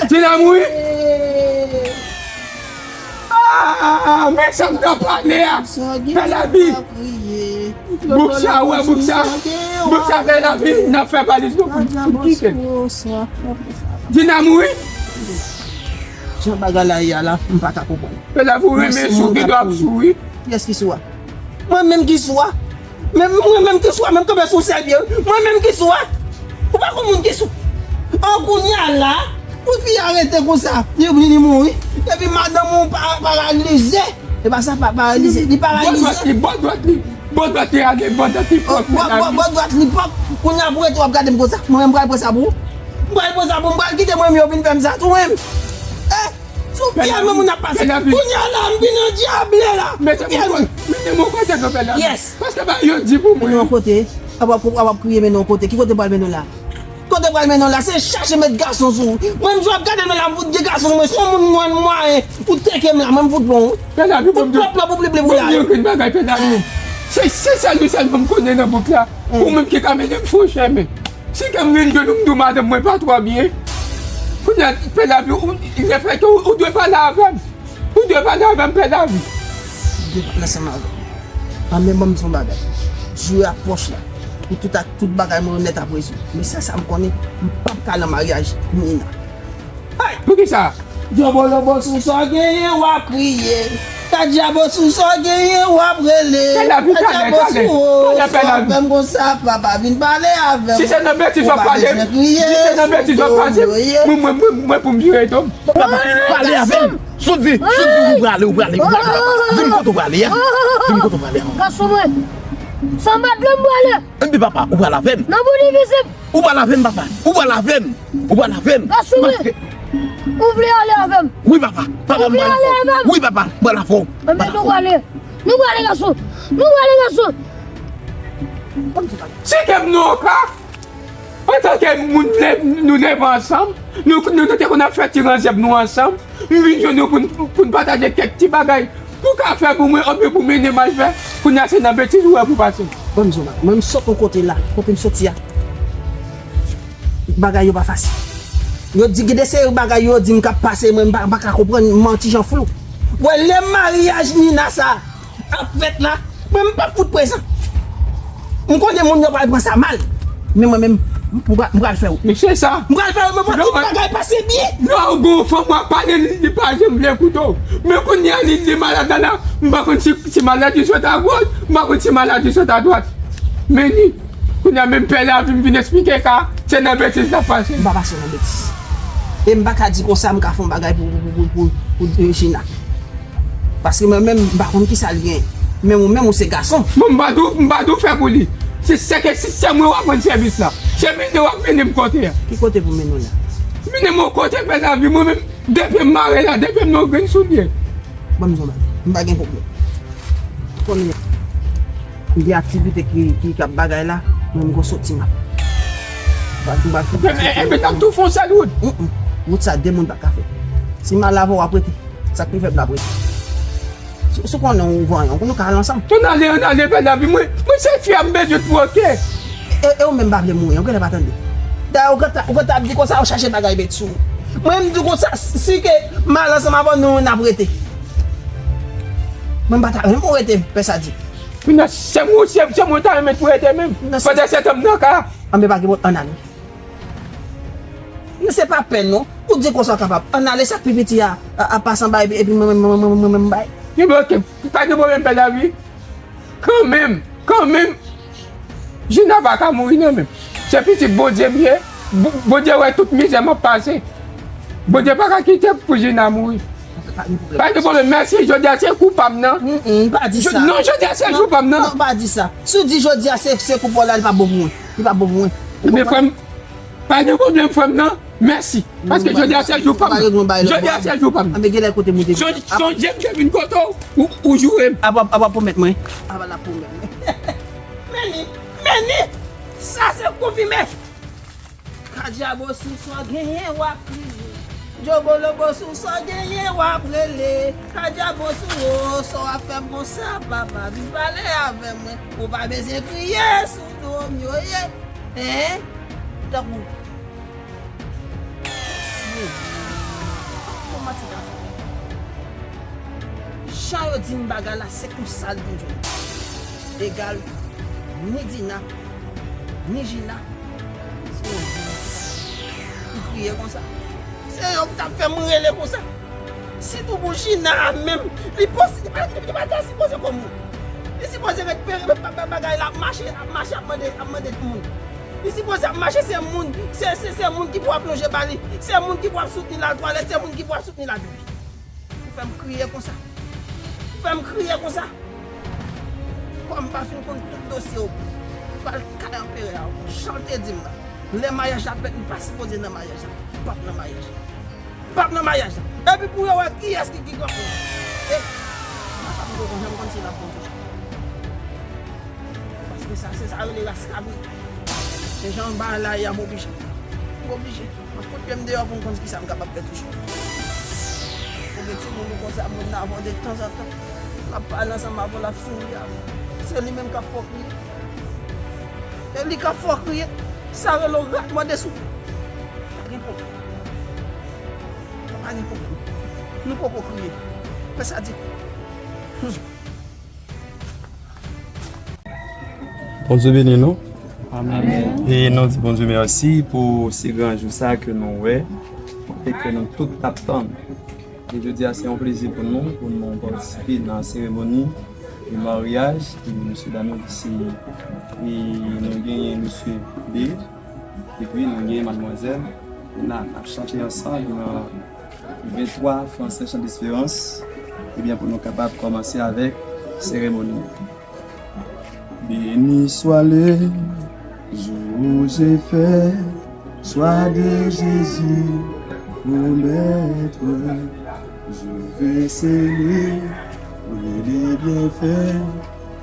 Dina mouri? Ah, men sa m t ap pale a. Pè Lavi. Bouk sa, wè, bouk sa. Bouk sa, pè Lavi, n ap fè valiz nou pou, pou kite. Dina mouri? Jan bagay la ye a la, m pa ka konprann. Pè Lavi, ou renmen sou ki dwa ap sou, wi. Kiyès ki sou a? Mwen menm ki sou a? Men mwen menm ki sou a, menm kanpe sou sèl pye, mwen menm ki sou a. Ou pa konn moun ki sou. An kounye a la, pou fi a rete konsa, li, li, li mouri. Epi madanm ou pa, paralize. E pa sa, pa paralize, li paralize. Bò dwat li, bò dwat li, bò dwat li ale, bò dwat li pòk. Bò, bò, bò dwat li pòk. Kounye a pou rete w ap gade m konsa. Mwen menm m pral pran sa pou ou. M pral pran sa pou ou, m pral kite mwen menm yo vin fè m sa tou menm. Eh! Fyèl mwen moun ap pase. Kounye a la, m vin andyable la. Mete m yon kote, mete m yon kote non, Pè Lavi. Yes. Paske ba yo di pou mwen. Mennen yon kote. A w ap, a w ap kriye mennen yon kote. Ki kote pral mennen w la? Kote pral mennen w la? Se chache met gason sou ou. Mwen, m jwe ap gade nou la, m fout gen gason sou mwen. Se yon moun mwen, mwen, ou teke m la, mwen, m fout bon. Pè Lavi, bon, pwòp la pou pliple pou la. Bon, yon bagay, Pè Lavi. Se, se sèl ou sèlman m konnen nan bouk la. Ou menm ki ka mennen m fon chemen. Si ke m vin jwenn ou, m di w madanm mwen pa twò byen. Kounye a, Pè Lavi, ou, lefètke ou, ou dwe pale avè m. Ou dwe pale avè m, Pè Lavi. M dwe pale ansanm avè w. An, men ban m di w yon bagay. Jou yo ap pwòch la. Pou tout ak tout bagay mwen nèt ap rezoud. Men sèl sa m konnen, m p ap ka al nan maryaj Nina. Ay! Poukisa? Djobolobo sou sa w genyen, w ap kriye. Kadjabo sou sa w genyen, w ap rele. Pè Lavi, talè, talè. Talè, Pè Lavi. Fè m konsa, papa, vin pale avè m. Si se nan betiz w ap pale, si se nan betiz w ap pase, mwen, mwen, mwen, mwen pou m vire do m. Papa, pale avè m. Sou di, sou di, ou prale, ou prale, ou prale, papa. Di m kote w prale a. Di m kote w prale a. Gason mwen. San bat lè m prale. Epi papa, ou pral avè m. Nan bout divizib. Ou pral avè m, papa. Ou pral avè m. Ou pral avè m. Gason mwen. Ou vle ale avè m? Wi, papa. Papa, m pral avè w. Wi, papa, m pral avè w. Enben, nou prale. Nou prale, gason. Nou prale, gason. Si ke m nan yon ka, antanke moun lè, nou leve ansanm, nou, nou, nou te konn ap fè ti ranzèb nou ansanm, m vin jwenn nou pou n, pou n pataje kèk ti bagay. Pou w ka fè pou mwen, oubyen pou mennen m al fè, kounye a se nan betiz ou wè pou pase. Bon, m di w, mwen, m sot yon kote la, kote m soti a. Bagay yo pa fasil. Yo di, gen de seri bagay yo di m k ap pase, mwen, m pa, m pa ka konprann, m an ti jan flou. Wè, lè maryaj Nina sa ap fèt la, mwen, m p ap fout prezan. M konnen moun yo pral pran sa mal. Men mwen menm, m pral, m pral fè wout. Men se sa. M pral fè wout, men fò tout bagay pase byen. Lè w gon fanm w ap pale, li, li pa janm vle koute w. Men kounye a, li, li malad la, la, m pa konn si, si maladi sot agòch, m pa konn si maladi sot adwat. Men ni, kounye a, menm Pè Lavi m vin eksplike ka, se nan betiz l ap pase. M pa pase nan betiz. E m pa ka di konsa, m ka fè yon bagay pou, pou, pou, pou, pou, pou Regina. Paske mwen menm, m pa konn kisa l gen. Men ou menm, ou se gason. Bon, m pa di w, m pa di w fè pou li. Se, se ke sistèm mwen w ap rann sèvis la. Se mennen w ap mennen m kote a. Ki kote pou mennen w la? Mennen m yon kote, Pè Lavi, mwen menm, depi m mare la, depi m nan yon grenn soulye. Ban m di w bagay. M pa gen pwoblèm. Konnen gen aktivite ki, ki, k ap bagay la, mwen m gon soti m ap. M pa, m pa fè. Enben, n ap tou fè yon sèl wout. Wout sa, de moun pa ka fè. Si m al avè w, w ap rete. Sa k pi fèb la, w ap rete. Si, si w konnen w vanyan, nou ka al ansanm. Ann ale, ann ale, Pè Lavi, mwen, mwen se fi a m bezwen twoke. E, e ou menm pa vle mouri, ou genlè pa tande. Dayè, ou gentan, ou gentan ap di konsa, ou chache bagay met sou ou. Mwen, m di w konsa, si ke m al ansanm avè w, nou, n ap rete. Mwen, m pa ta renmen w rete, Pè Sadi. Kounye a, se mwen, se, se mwen ta renmen pou rete menm. Pandan se tan m nan ka. Anben, pa gen pwoblèm, ann ale. Men se pa pèn, non. Ou di konsa w kapab. Ann ale, sa k pi piti a, a, a pase anba, epi, epi mwen, mwen, mwen, mwen, mwen, mwen, bay. Ebyen, oke, pa gen pwoblèm, Pè Lavi. Kanmenm, kanmenm, Jina pa ka mouri, non, menm. Se pitit Bondye m ye. Bo-, Bondye wè tout mizè m ap pase. Bondye pa ka kite pou Jina mouri. Pa gen pwoblèm. Mèsi, jodi a se kou pa m nan. Mm, mm, pa di sa. Non, jodi a se jou pa m nan. Non, pa di sa. Si w di jodi a se, se kou pa w la, li pa bon pou mwen. Li pa bon pou mwen. Men frè m, pa gen pwoblèm, frè m nan. Mèsi. Paske jodi a se jou pa m nan. Jodi a se jou pa m nan. Anben, genlè kote moute. Sonje m te vin kote w, ou, ou joure m. Apa, apa pwomèt mwen. Apa la pwomèt mwen. Men li, men li. Sa se konfime. Kadjabo sou sa w genyen w ap kriye. Djobolobo sou sa w genyen w ap rele. Kadjabo sou ou, sa w ap fè m konsa, papa, vin pale avè mwen. Ou pa bezwen kriye, sou do m yo ye. Hein? Tankou. Kòman ti ka fè? Jan yo di m bagay la, se konsa l vin jwenn. Egal, ni Dina, ni Jina, se yo ki kriye konsa. Se yo ki t ap fè m rele konsa. Sitou pou Jina a menm, li posi-, li pa, li pa ta sipoze kòm moun. Li sipoze ret pere ba-, ba-, bagay la ap mache, ap mache, ap mande, ap mande moun. Li sipoze ap mache, se moun, se, se, se moun ki pou ap lonje ba li, se moun ki pou ap soutni l al twalèt, se moun ki pou ap soutni l al pipi. Ou fè m kriye konsa. Ou fè m kriye konsa. Kòm m pa fin konn tout dosye w, m pral kay anperè a ankò. Jan l te di m nan, lè maryaj la ap fèt, m pa sipoze nan maryaj la. M p ap nan maryaj la. M p ap nan maryaj la. Epi pou yo wè kiyès ki pi granmoun. E, sa m poko janm konn si l ap bon toujou. Paske sa, se sa yo rele ras kabrit. Se jan bagay la ye a, m oblije. M oblije. M ap fout pye m deyò pou m konn kisa m kapab fè toujou. Pou gen timoun ou konsa, moun nan avè w detanzantan. L ap pale ansanm avè w, l ap souri avè w. Se li menm k ap fè w kriye. E li k ap fè w kriye. Sa rele w rat mòde soufle. Pa gen pwoblèm. Pa gen pwoblèm. Nou poko kriye. Fè sa di. Hmm. Bondye beni nou. Amèn. E nou di Bondye mèsi pou si gran jou sa ke nou wè, kote ke nou tout t ap tann. E jodi a, se yon plezi pou nou, pou nou patisipe nan seremoni de maryaj, e mesye dam yo ki se, e nou genyen mesye Dave, epi nou genyen madmwazèl Luna. N ap chante ansanm nan venntwa Français Chant d'Espérance, ebyen, pou nou kapab kòmanse avèk seremoni an. Béni soit le jour où j'ai fait choix de Jésus pour m'être. Je vais célébrer les bienfaits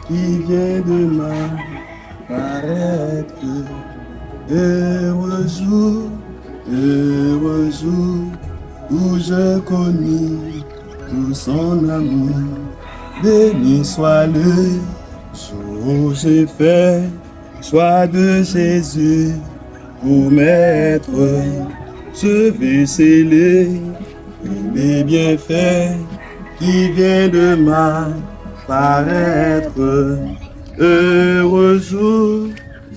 qui viennent de ma paraître. Heureux jour, heureux jour, où je connus tout son amour. Béni soit le jour où j'ai fait choix de Jésus pour m'être. Je vais célébrer les bienfaits qui viennent de ma paraître. Heureux jour,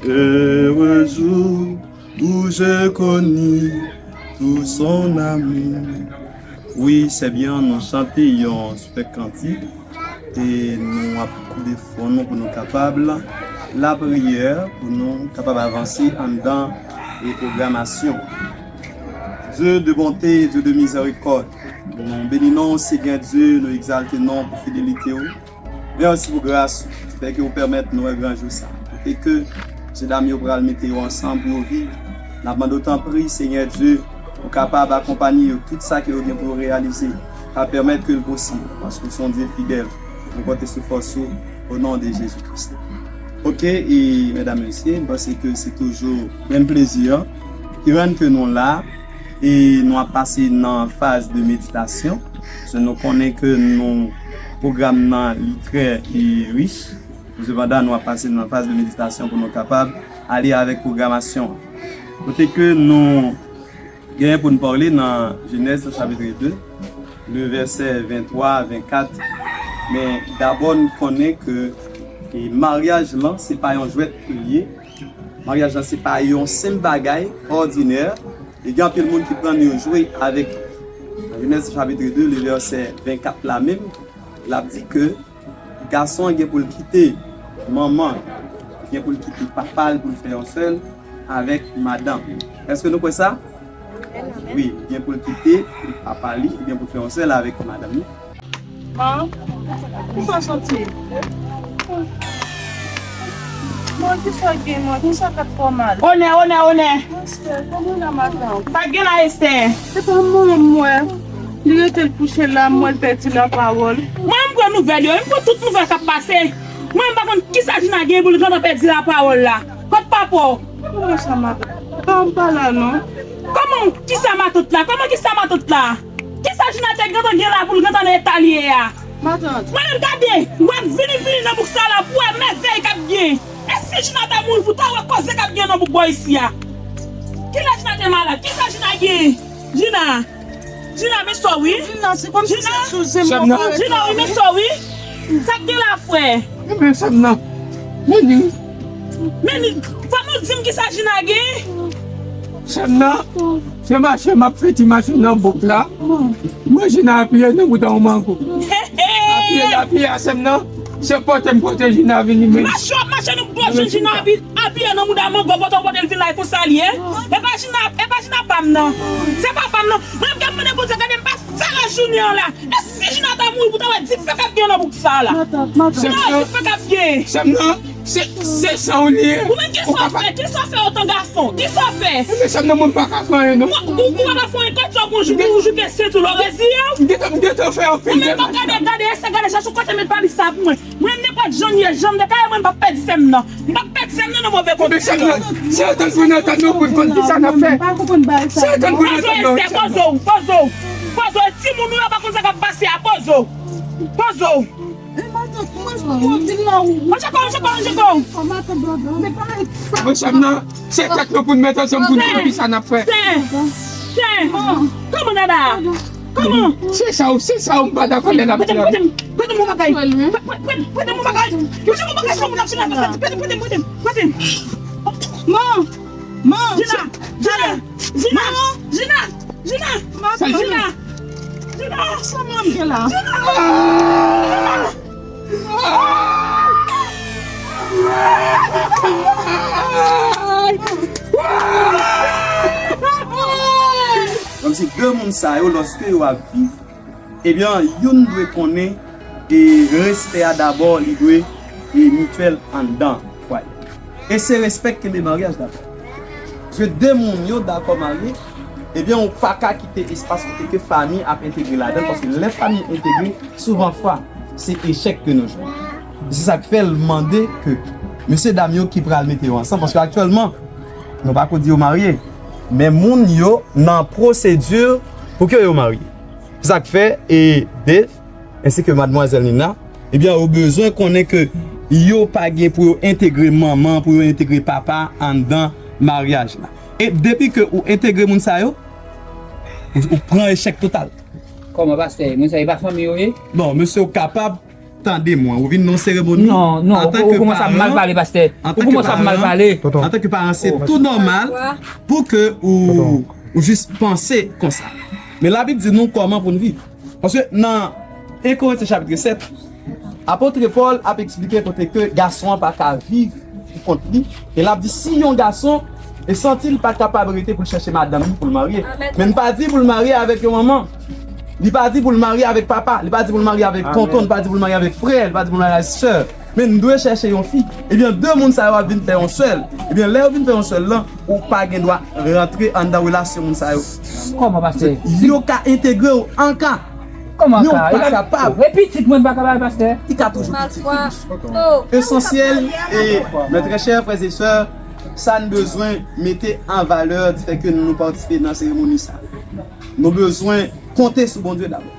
heureux jour, où je connus tout son amour. Wi, se byen, nou chante yon sipè kantik e nou ap koule fwon nou pou nou kapab lapriyè, pou nou kapab avanse anndan e pwogramasyon. Dieu de bonté, Dieu de miséricorde, nou beni non w, Senyè Dye, nou egzalte non w pou fidelite w. Mèsi pou gras ou, fè ke ou pèmèt nou wè gran jou sa. Kote ke mesye dam yo pral mete yo ansanm pou yo viv. N ap mande w tanpri, Senyè Dye, ou kapab akonpanye yo, tout sa ke yo gen pou yo reyalize, ka pèmèt ke l posib, paske w se yon Dye fidèl. Nou konte sou fòs ou, o non de Jezi Kris. Oke, e medam, mesye, m panse ke se toujou menm plezi an ki rann ke nou la, e nou ap pase nan faz de meditasyon. Paske nou konnen ke nou, pwogram nan, li trè, e, rich. Sepandan, nou ap pase nan faz de meditasyon pou nou kapab ale avèk pwogramasyon an. Kote ke nou genyen pou n pale nan Jenèz chapit de, le vèsè venntwa, vennkat. Men dabò, n konnen ke, e, maryaj lan, se pa yon jwèt li ye. Maryaj lan, se pa yon senp bagay òdinè. E gen anpil moun ki pran yo jwe avèk. Nan Jenèz chapit de, le vèsè vennkat la menm, l ap di ke gason an gen pou l kite manman, li gen pou l kite papa l pou l fè yon sèl avèk madanm. Èske nou kwè sa? Wi, li gen pou l kite papa li, li gen pou l fè yon sèl avèk madanm li. Man, kisa w santi? Man, kisa gen, man? Kisa k ap fè w mal? Onè, onè, onè! Esther, kòman w la, madanm? Sa k gen la, Esther? Se pa manman m, m wè. Li rete l kouche la, m wè l pèdi lapawòl. Mwen, m pran nouvèl yo, m pran tout nouvèl k ap pase. Mwen, m pa konn kisa Jina gen pou l gentan pèdi lapawòl la. Kot papa w? Kòman sa, matant? Pa m pa la, non. Kòman kisa matant la? Kòman kisa matant la? Kisa Jina te gentan gen la pou l gentan nan eta l ye a? Matant. Mwen menm, gade, w ap vini, vini nan bouk sa la pou w wè mèvèy k ap gen. E si Jina ta mouri, pou w ta wè koze k ap gen nan bouk bò isi a. Kilè Jina te malad? Kisa Jina gen? Jina. Jina, men sa wi. Jina, se kòmsi se sou zen mwen parèt. Jina, wi, men sa wi. Sa k gen la, frè? Ebyen, sè m nan. Men li. Men li, fò nou di m kisa Jina gen. Sè m nan, se mache m ap fè ti mache nan bouk la. Mwen Jina apiye nan bouton mango. Apiye, apiye a sè m nan. Se pote m pote Jina vini men. Mache w ap mache nan bouton Jina api-, apiye nan mouda mango, pote w pote l vin la, e konsa l ye. E pa Jina, e pa Jina pa m nan. Se pa pa m nan. Mwen m gen mande Bondye, gade m pa fè rès jounen an la. E si Jina ta mouri, pou ta wè dife k ap gen nan bouk sa la. Jina, dife k ap gen. Sè m nan, Se, se sa w li ye. Ou menm, kisa w fè? Kisa w fè antan gason? Kisa w fè? Mezanmi, non, mwen pa ka fè anyen, non. Ou, ou, ou pa ka fè anyen? Kòm sa w gon jou, ou jouke senti w, lè w reziye w. M gentan, m gentan fè anpil demach. Ou menm, gade, gade, eseye gade, chache yon kote met valiz sa pou mwen. Mwen, nenpòt jan l ye, jan m dekare, mwen, m p ap pèdi sè m nan. M p ap pèdi sè m nan nan move kondisyon. Se antann pou n antann nou pou n konn kisa n ap fè. Se antann pou n antann nou. Poze w, poze w, poze w. Timoun ou yo pa konn sa k ap pase a, poze w. Poze w. Manje kò, manje kò, manje kò. Mezanmi, non, se tèt nou pou n met ansanm pou n konn kisa n ap fè. Sè, sè, kòman dada? Kòman? Se sa w, se sa w, m pa dakò lè l ap di a. Prete m, prete m, prete m yon bagay. Prete m yon bagay. Prete m yon bagay, se yon moun ap fè la, prete m, prete m, prete m, prete m. Man, man. Jina, Jina, Jina, Jina, Jina, Jina, Jina. Sa manm gen la? Jina. Kòmsi de moun sa yo, lòske yo ap viv, ebyen, youn dwe konnen, e, respè a dabò, li dwe, e, mityèl anndan fwaye. E se respè k kenbe maryaj dabò. Paske de moun yo dakò marye, ebyen, ou pa ka kite espas kote ke fanmi ap entegre ladan l, paske lè fanmi entegre, souvan fwa, se echèk ke nou jwenn. Se sa k fè l mande ke mesye dam yo ki pral mete yo ansanm, paske aktyèlman, nou pa ko di yo marye, men moun yo nan pwosedi pou ke yo marye. Se sa k fè, e Dave, ensi ke madmwazèl Nina, ebyen, yo bezwen konnen ke yo pa gen pou yo entegre manman, pou yo entegre papa anndan maryaj la. E depi ke ou entegre moun sa yo, ou, ou pran echèk total. Kòman, pastè? Moun sa yo pa fanmi yo ye? Bon, mesye, ou kapab tande mwen. Ou vin nan seremoni. Non, non, ou, ou kòmanse ap mal pale, pastè. Ou kòmanse ap mal pale. Antanke paran, se tou nòmal pou ke ou, ou jis panse konsa. Men Labib di nou kòman pou n viv. Paske nan en Korentyen chapit sèt, apot Pòl ap eksplike kote ke gason an pa ka viv pou kont li. E l ap di, si yon gason e santi l pa kapab rete pou l chèche madanm li pou l marye. Men li pa di pou l marye avèk yon manman. Li pa di pou l marye avèk papa. Li pa di pou l marye avèk tonton. Li pa di pou l marye avèk frè. Li pa di pou l marye avèk sè. Men n dwe chèche yon fi. Ebyen, de moun sa yo ap vin fè yon sèl. Ebyen, lè yo vin fè yon sèl lan, ou pa gen dwa rantre anndan relasyon moun sa yo. Kòman, pastè? Yo ka entegre w an ka. Kòman an ka? Yo pa kapab. E pitit mwen pa kapab, pastè? Li ka toujou pitit. Esansyèl, e, mes très chers frères et sœurs, sa n bezwen mete an valè di fè ke nou patisipe nan seremoni sa. Nou bezwen konte sou Bondye dabò.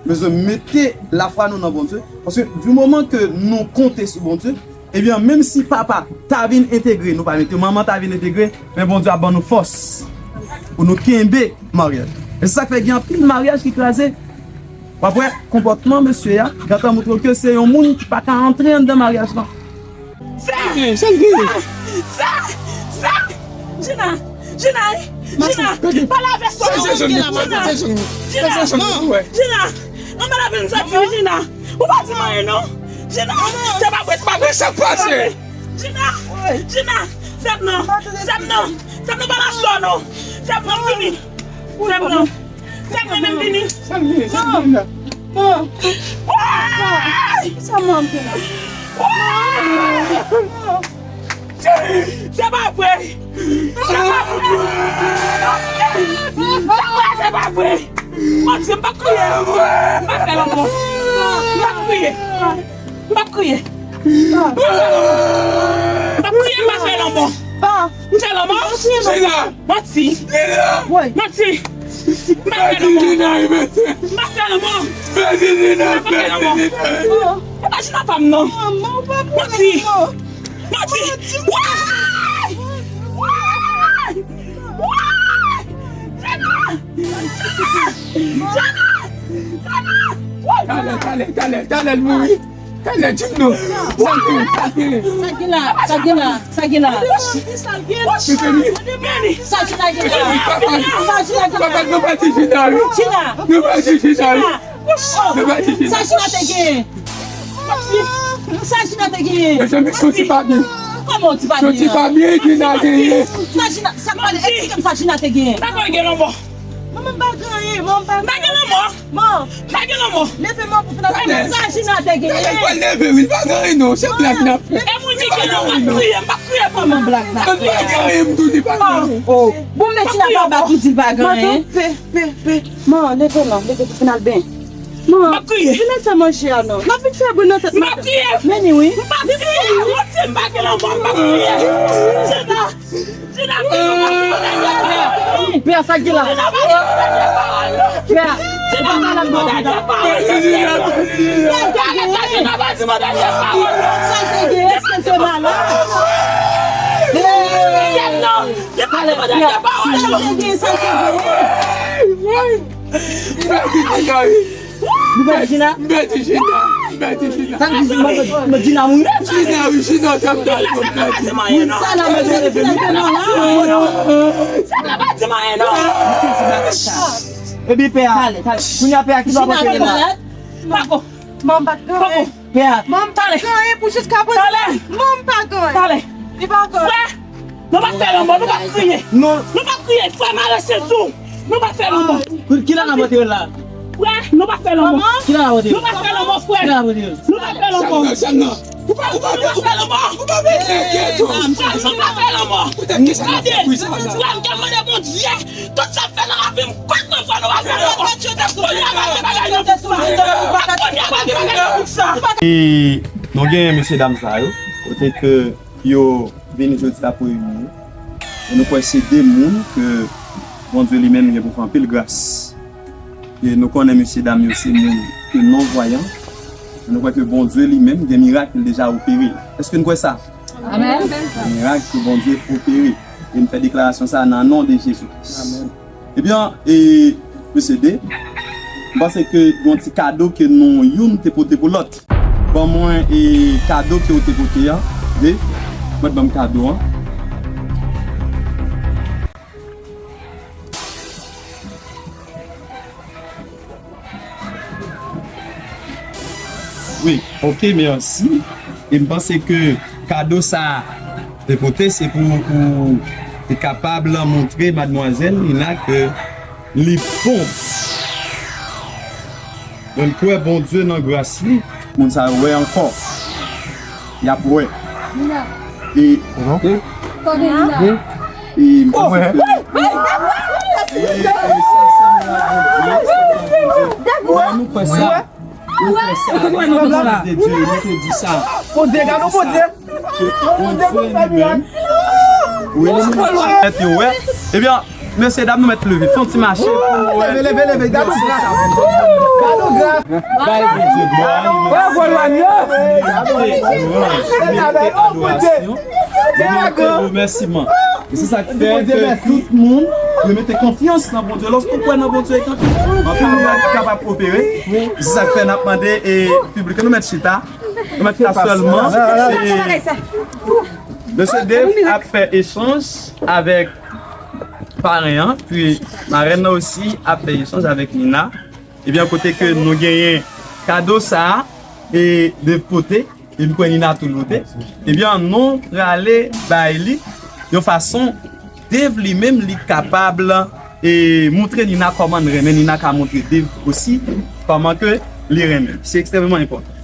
Bezwen mete lafwa nou nan Bondye. Paske di moman ke nou konte sou Bondye, ebyen, menm si papa ta vin entegre, nou pa mete manman ta vin entegre, men Bondye ap ban nou fòs pou nou kenbe maryaj. E se sa k fè gen anpil maryaj ki kraze. W ap wè konpòtman mesye a gentan montre w ke se yon moun ki pa ka antre anndan maryaj lan. Sa, sa, sa, sa, Jina, Jina, Jina, pale avèk sè w non, Jina, Jina, Jina, non, pale avèk sè w, Jina, ou pa di m anyen non, Jina, se pa vre, se pa vre, se pa vre, Jina, Jina, sè m non, sè m non, sè m non, pale avèk sè w non, sè m non, vini, sè m non. Sa k mwen menm vini? Sa l vini? Sa l vini la? Sa manm gen la? Se pa vre! Se pa vre! Se pa vre! Manti, m pa kriye! M pa fè lanmò! M pa kriye! M p ap kriye. M p ap fè lanmò. M p ap kriye, m p ap fè lanmò. M fè lanmò? Manti. Manti. M p ap fè lanmò. M p ap fè lanmò. M p ap fè lanmò. E pa Jina pa m non. Manti. Manti. Way! Way! Way! Jina! Jina! Jina! Jina! Talè, talè, talè, talè, l mouri. Talè, di m non. Sa l gen, sa l gen. Sa gen la, sa gen la, sa gen la. Sa Jina gen la. Sa Jina gen la. Papa, nou pati Jina, wi. Jina. Nou pati Jina, wi. Nou pati Jina. Sa Jina te gen. Sa Jina te genyen. Mezanmi, soti pa byen. Kòman w di pa byen? Soti pa byen, Jina genyen. Sa Jina, sa pale, eksplike m sa Jina te genyen. Sa konn gen lanmò. Manman, m pa gen anyen, manman, m pa gen anyen. M pa gen lanmò. Manman, m pa gen lanmò. Leve manman pou fè sa Jina te genyen. Talè l pral leve wi, l pa gen anyen non, se blag n ap fè. E moun ki gen lanmò ap kriye, m pa kriye pou manman. Blag n ap fè. M pa gen anyen, m tou di pa gen anyen. Oh, bon, men Jina pa bat ou di l pa gen anyen. Pe, pe, pe. Manman, leve non, leve pou fin al benyen. Manman, vin al fè manje a non. N ap vin fè bri nan tèt matant. M pa kriye. Men ni wi. M pa kriye. Monchè, m pa gen lanmò, m pa kriye. Jina. Pè, sa ki la? Pè, e pa malad mwen. Sa ki gen? Sa ki gen? Èske se malad? Talè, pè, sa ki gen? Sa ki gen? Nouvèl Jina? M pèdi Jina, m pèdi Jina. Sa m di, mwen, mwen, Jina mouri. Jina, wi, Jina, sa m ta di, m pèdi. Sa la, mwen, mwen, mwen, mwen, mwen, mwen. Sa la pa di m anyen, non. Epi pè a. Kounye a pè a, ki sa w pote la? Pako. Manman, m pa t gen anyen. Pè a. Manman, m pa t gen anyen pou jiska prezan. Manman, m pa t gen anyen. Li pa t gen anyen. Frè, nou pa fè lanmò, nou pa kriye. Non. Nou pa kriye, frè, malè se sou. Nou pa fè lanmò. Ki la nan pote la? Frè, nou pa fè lanmò. Ki la nan pote? Nou pa fè lanmò, frè. Ki la nan pote? Nou pa fè lanmò. Chanm nan, chanm nan. Ou pa, ou pa, ou pa fè lanmò. Ou pa mete kèt ou. Frè, nou pa fè lanmò. Gade, frè, m te mande Bondye, tout sa m fè nan lavi m, kwak mwen fè, nou pa fè lanmò. Kounye a pa gen bagay nan pou sa. Kounye a pa gen bagay nan pou sa. E nou genyen mesye dam sa yo, kote ke yo vini jodi a pou reyini yo. E nou kwè se de moun ke Bondye li menm gen pou fè anpil gras. E nou konnen mesye dam yo se moun ke non vayan. E nou kwè ke Bondye li menm gen mirak ke l deja opere. Èske n kwè sa? Amèn. Gen mirak ke Bondye opere. E n fè deklarasyon sa nan non de Jezi Kris. Amèn. Ebyen, e, mesye Dave, m panse ke gon ti kado ke nou youn te pote pou lòt. Ban mwen, e, kado ke w te pote a. Dave, mèt ban m kado an. Wi, ok, mèsi. E m panse ke kado sa a te pote, se pou, pou te kapab montre madmwazèl Nina ke li bon. Mwen kwè Bondye nan gras li. Moun sa yo wè ankò. Y ap wè. E, e, e, m panse ke, e, e, sa se mirak Bondye, sa se mirak Bondye. Wè, nou kwè sa. Nou kwè sa. Legliz de Dye, nou te di sa. Bondye, gade Bondye. Bondye li menm. Wi, li menm. Mèt yo wè. Ebyen, mesye dam, nou mèt leve. Fè yon ti mache pou nou wè. Leve, leve, leve. Gade gras. Gade gras. Bay Bondye glwa. Li mèt adorasyon. Li mèt remèsiman. E se sa k fè ke tout moun yo mete konfyans nan Bondye. Lòske w kwè nan Bondye, e tankou anpil mirak ki kapab opere. Se sa k fè n ap mande e piblik nou mèt chita. Nou mèt chita sèlman. E mesye Dave ap fè echanj avèk paren an, pi marèn nan osi ap fè echanj avèk Nina. Ebyen, kote ke nou genyen kado sa a, e Dave pote, e m kwè Nina tou pote. Ebyen, nou prale bay li yon fason Dave li menm li kapab, e, montre Nina kòman l renmen, Nina ka montre Dave osi kòman ke li renmen. Se ekstrèmeman enpòtan.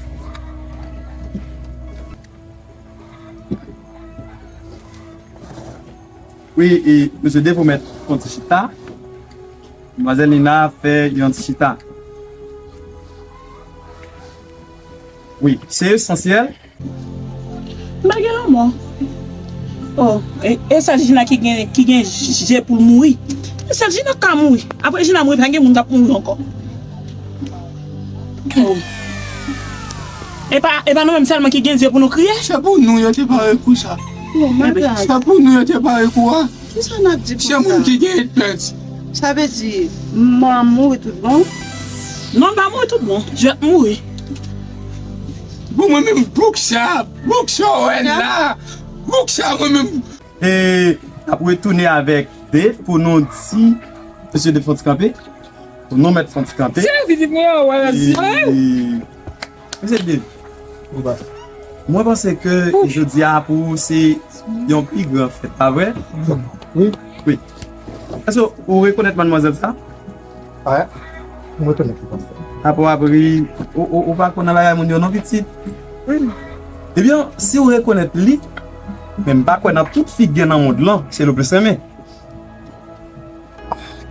Wi, e, mesye Dave, ou mèt fè yon ti chita. Madmwazèl Nina fè yon ti chita. Wi, se esansyèl. M pa gen lanmò. Oh, e, e sèl Jina ki gen, ki gen je pou l mouri. E sèl Jina k ka mouri. Apre Jina mouri, pa gen moun k ap mouri ankò. Oh. E pa, e pa nou menm sèlman ki gen zye pou nou kriye. Se pou nou yo te pare kou sa. Oh my God. Se pou nou yo te pare kou a. Kisa n ap di konsa? Se moun ki gen pèdi. Sa vle di, m ap mouri tout bon? Non, m pa mouri tout bon. Je mouri. Bon, mwen menm, bouk sa, bouk sa, wè la. Bouk sa, mwen menm. E n ap retounen avèk Dave pou nou di, mesye Dave fè yon ti kanpe. Pou nou mèt fè yon ti kanpe. Se vizit mwen an, wè, e, mesye Dave, mwen panse ke jodi a pou ou se yon pi gran fèt, pa vre? Wi. Wi. Èske ou rekonèt madmwazèl sa? Ah, m rekonèt li, pastè. Apa w ap ri, ou, ou, ou pa konn nan bagay moun yo non, pitit. Ebyen, si w rekonèt li, men m pa kwè nan tout fi k gen nan mond lan, se li w plis renmen.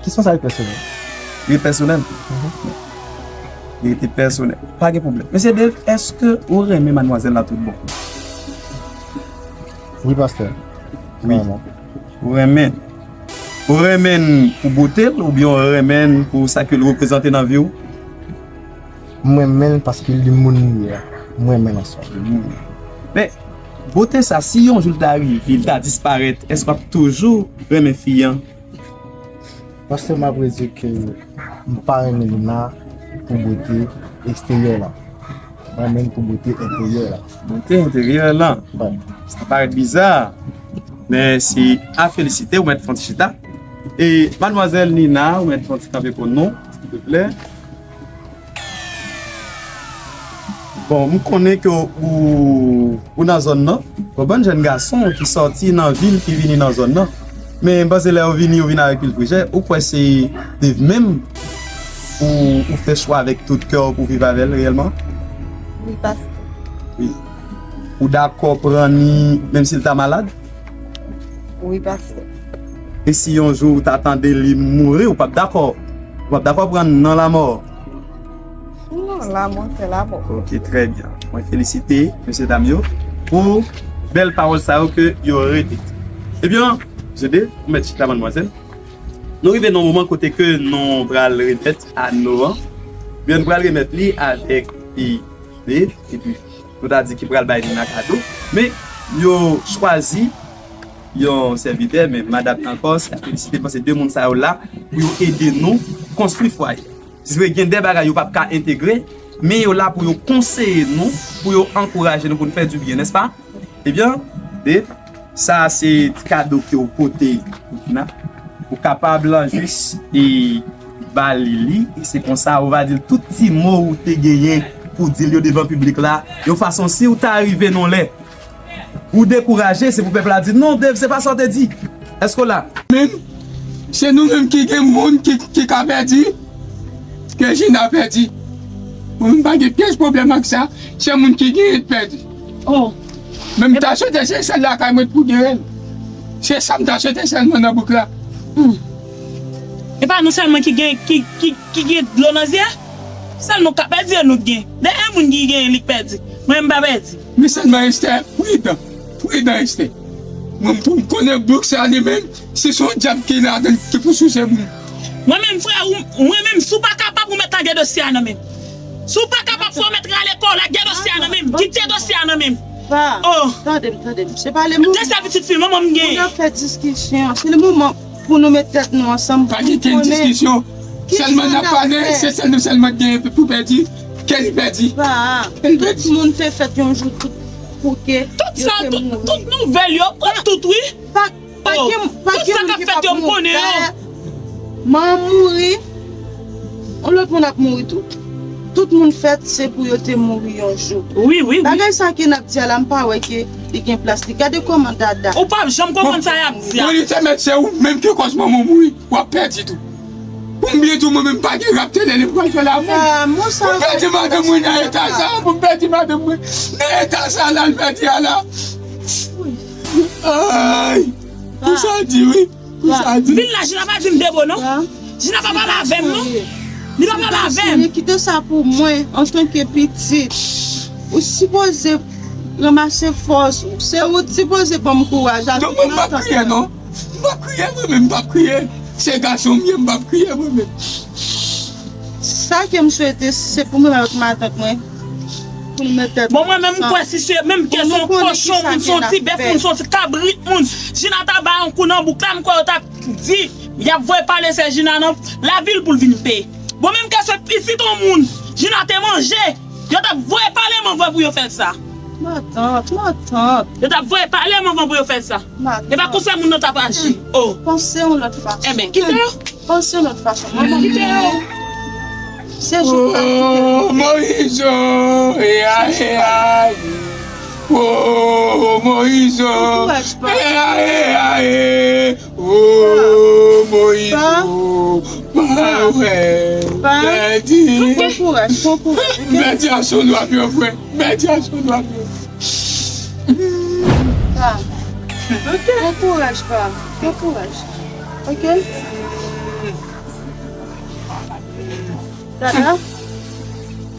Kesyon sa yo pèsonèl. Li pèsonèl? Mhm. Li rete pèsonèl. Pa gen pwoblèm. Mesye Dave, èske ou renmen madmwazèl la tout bon? Wi, pastè. Wi. Vrèman. Ou renmen l? Ou renmen l pou bote l oubyen ou renmen l pou sa ke l reprezante nan vi w? Mwen renmen l paske li moun li ye a. Mwen renmen l ansanm. Men, bote sa, si yon jou l ta rive, li ta disparèt, èske w ap toujou renmen fi an? Pastè, m ap redi ke m pa renmen Nina pou bote eksteryè la. Mwen menm pou bote enteryè la. Bote enteryè la. Sa parèt biza, men se a felisite, ou mèt fè yon ti chita. E madmwazèl Nina, ou mèt fè yon ti kanpe pou nou, silvouplè. Bon, m konnen ke ou, ou nan zòn nan. Gon bann jèn gason ki sòti nan vil ki vini nan zòn nan. Men m panse lè yo vini, yo vin avèk pil prejije. Ou kwè se Dave menm ou, ou fè chwa avèk tout kè w pou viv avè l reyèlman? Wi, pastè. Wi. Ou dakò pran ni, menm si l ta malad? Wi, pastè. E si yon jou ou ta tande li mouri, ou p ap dakò? Ou p ap dakò pran nan lanmò? Non, lanmò, se lanmò. Ok, trè byen. Mwen felisite mesye dam yo pou bèl pawòl sa yo ke yo rete. Ebyen, mesye Dave, ou mèt chita, madmwazèl. Nou rive nan moman kote ke nou pral remèt ano an. Ebyen, nou pral remèt li avèk, e, Dave, epi nou ta di ki pral bay Nina kado. Men, yo chwazi yon sèvitè, men madanm ankò, se a felisite, paske de moun sa yo la pou yo ede nou konstwi fwaye. Se vre, gen de bagay yo p ap ka entegre, men yo la pou yo konseye nou, pou yo ankouraje nou, pou nou fè dibyen, nèspa? Ebyen, Dave, sa a se ti kado ke w pote pou Nina. Ou kapab jis e ba li li, e se konsa ou va di l tout ti mo ou te genyen pou di l yo devan piblik la, yon fason si w ta rive nan lè ou dekouraje, se pou pèp la di, "Non, Dave, se pa sa w te di." Èske w la? Menm, se nou menm ki gen moun ki, ki ka pèdi, ke Jina pèdi. Mwen, m pa gen pyès pwoblèm ak sa, se moun ki genyen k pèdi. Oh. Men m ta swete se sèl lakay mwen pou genyen l. Se sa m ta swete sèlman nan bouk la. Hmm. E pa nou sèlman ki gen, ki, ki, ki gen dlo nan zye? Sèl nou k ap pèdi, e nou k gen. Dèyè moun ki gen, li k pèdi. Mwen, m pa pèdi. Men sèlman Estè, pridan. Pridan, Estè. Mwen, pou m konnen bouk sa li menm, si se yon dyab ki ladan l, ki pou souse moun. Mwen menm, frè, ou, mwen menm, si w pa kapab, ou mèt lage dosye a nan men m. Si w pa kapab, fò w mèt rale kò w, lage dosye a nan men m. Kite dosye a nan men m. Pa. Oh. Tande m, tande m. Se pa le moman. De sèl pitit fi manman m genyen. Pou n ap fè diskisyon. Se le moman pou nou met tèt nou ansanm. Pa gen kenn diskisyon. Sèlman n ap pale, se sèl nou sèlman k genyen pou pèdi. Ke li pèdi. Pa. Ke li pèdi. Tout moun te fèt yon jou, tout pou ke yo te mouri. Tout sa, tout, tout nouvèl yo, pran tout, wi. Pa, pa gen, pa gen moun ki p ap mouri. Manman mouri. Yon lòt moun ap mouri tou. Tout moun fèt, se pou yo te mouri yon jou. Wi, wi, wi. Bagay sa ke n ap di a la, m pa wè ke li gen plas li. Gade kòman Dada. Ou p ap janm konprann sa y ap di a. Bon, li te mèt se ou menm ki kòz manman w mouri. W ap pèdi tou. Pou m byen di w, mwen menm, m pa gen rap tele li m pral fè la pou m. Ah, mwen sa. Pou m pèdi madanm mwen nan eta sa, pou m pèdi madanm mwen nan eta sa la, l pèdi a la. Ay, pou sa di wi. Pou sa di. Vin la, Jina pa di m de mo non. Jina pa pale avè m non. Li pa pale avè m. Kite sa pou mwen, antanke pitit. Ou sipoze ranmase fòs ou. Se ou t sipoze ban m kouraj. Donk mwen m p ap kriye non. M p ap kriye mwen menm, m p ap kriye. Se gason m ye, m p ap kriye mwen menm. Sa ke m swete, se pou mwen avèk matant mwen. Pou n met tèt ansanm. Bon, mwen menm, m kwè si se menm ke se yon kochon moun, se yon ti bèf moun, se yon ti kabrit moun, Jina ta bay yon kou nan bouk la, m kwè yo t ap di, y ap voye pale sè Jina nan lavil pou l vin peye. Bon, menm ke se pitit yon moun, Jina te manje, yo t ap voye pale m anvan pou yo fè sa. Matant, matant. Yo t ap voye pale m anvan pou yo fè sa. Matant. E pa konsa moun nan t ap aji. Oh. Panse yon lòt fason. Enben, kite yo. Panse yon lòt fason. Mwen, mwen kite yo. Se jou pa kite yo. Oh, Moyiz, oh, e ay, e ay. Oh, Moyizo. Pran kouraj, pa. Eh, aye, aye. Oh, Moyizo. Pa. Pa, wè. Pa. Pèdi. Pran kouraj, pran kouraj, ok? Pèdi a son dwa pye, frè. Pèdi a son dwa pye. Pa. Ok. Pran kouraj, pa. Pran kouraj. Ok? Dada?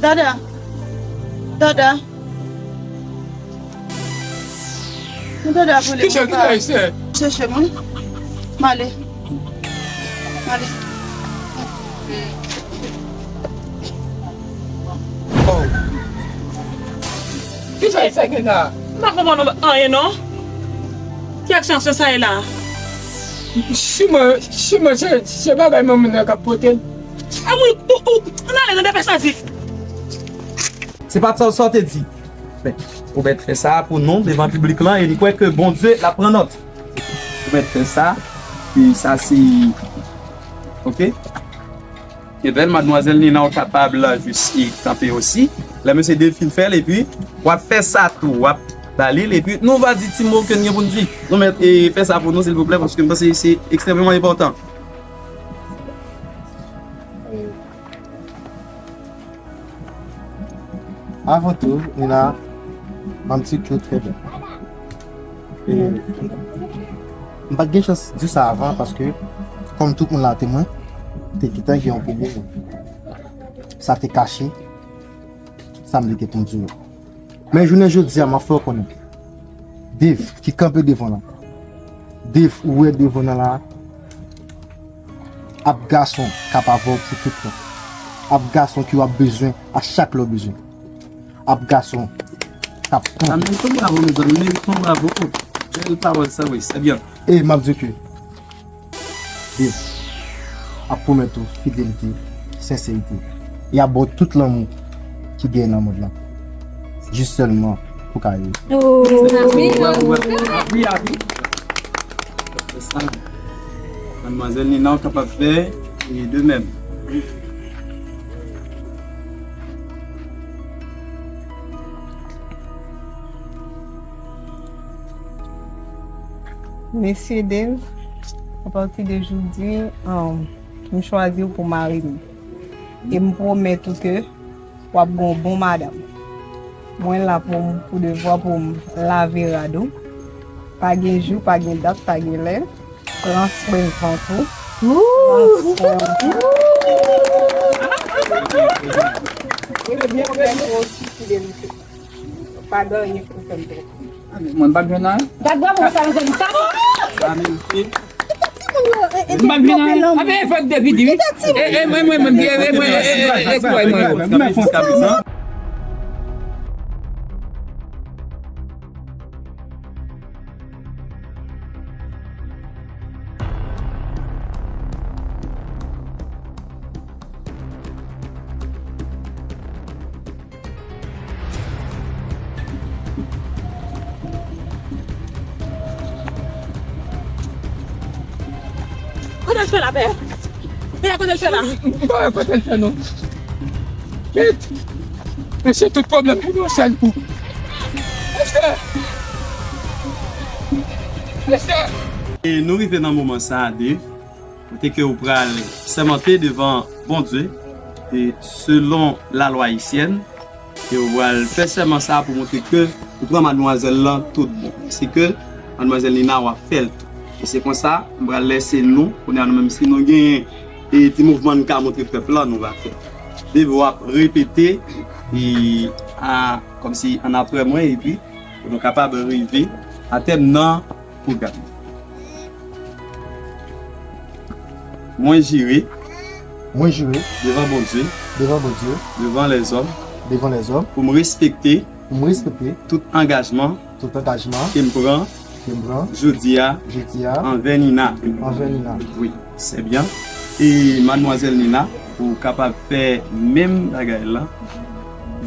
Dada? Dada? Mwen tande ap rele mwen pa chèche mwen. M ale. M ale. Oh. Kisa l fè gen la? M pa konprann anyen non. Ki aksyon sa ye la? Siman, siman se, se bagay manman nan k ap pote l. A wi, ou, ou, ou nan lè nan depè sa di. Se pa sa w te di. Men, ou mèt fè sa pou nou devan piblik lan e n kwè ke Bondye l ap pran nòt. Ou mèt fè sa. E sa se, ok? Ebyen, madmwazèl Nina, ou kapab la jis e kanpe osi. Lè mesye Dave fin fè l, epi w ap fè sa tou, w ap ba li l, epi nou va di ti mo ke n gen pou n di. Nou mèt e fè sa pou nou, silvouplè, paske m panse se ekstrèmeman enpòtan. Avan tou, Nina, m ap di ke w trè bèl. E, m pa t gen chans di sa avan paske, kòm tout moun la temwen, te gentan gen yon premye moun. Sa te kache sa m te gen pou m di w yo. Men jounen jodi a, m ap fè w konnen. Dave, ki kanpe devan la. Dave, ou wè devan nan la. Ap gason k ap avè w pou tout tan. Ap gason ke w ap bezwen a chak lè w bezwen. Ap gason k ap pran. Sa merite yon bravo, mezanmi, merite yon bravo. Bèl pawòl sa, wi, se byen. E m ap di w ke Dave ap pwomèt ou fidelite, senserite. Y ap ba w tout lanmou ki genyen nan mond lan. Jis sèlman pou ka yo. Oh. Amen. Amen. Amen. Fè sa. Madmwazèl Nina, ou kapab fè e de menm. Mesye Dave, apati de jodi, um, m chwazi w pou mari m. E m pwomèt ou ke w ap gen yon bon madanm. Mwen la pou m, pou devwa pou m lave rad ou. Pa gen jou, pa gen dat, pa gen lè. Pran swen vant ou. Pran swen ou. Mwen gen yon bèl osi ki delike. Pa gen anyen pou fè m trete. Mwen pa jwenn anyen. Gad bravo sa, mezanmi, sa. Sa merite. M pa jwenn anyen. Ape, e fòk de vidi, wi. E, e, mwen, mwen, mwen, e, e, mwen, e, e, e, e, mwen, mwen. Kote l fè la, pè? Pè, kote l fè la? M pa wè kote l fè, non. Vit! Mesye, tout pwoblèm pou nou sèl kou. Mesye! Mesye! E nou rive nan moman sa a, Dave. Kote ke ou pral sèmante devan Bondye, e selon lalwa ayisyèn, e ou pral fè sèman sa a pou montre ke ou pran madmwazèl lan tout bon. Se ke madmwazèl Nina w ap fè l tou. E se konsa, m pral lèse nou, kounye a nou menm si nou genyen e ti mouvman n ka montre pèp la, nou va fè. Dave w ap repete, e a, kòmsi ann aprè mwen, epi pou nou kapab rive a tèm nan pwogram. Mwen jire. Mwen jire. Devan Bondye. Devan Bondye. Devan lèzòm. Devan lèzòm. Pou m respekte. Pou m respekte. Tout angajman. Tout angajman. Ke m pran. Ke m pran. Jodi a. Jodi a. Anvè Nina. Anvè Nina. Wi, se byen. E madmwazèl Nina, ou kapab fè menm bagay la.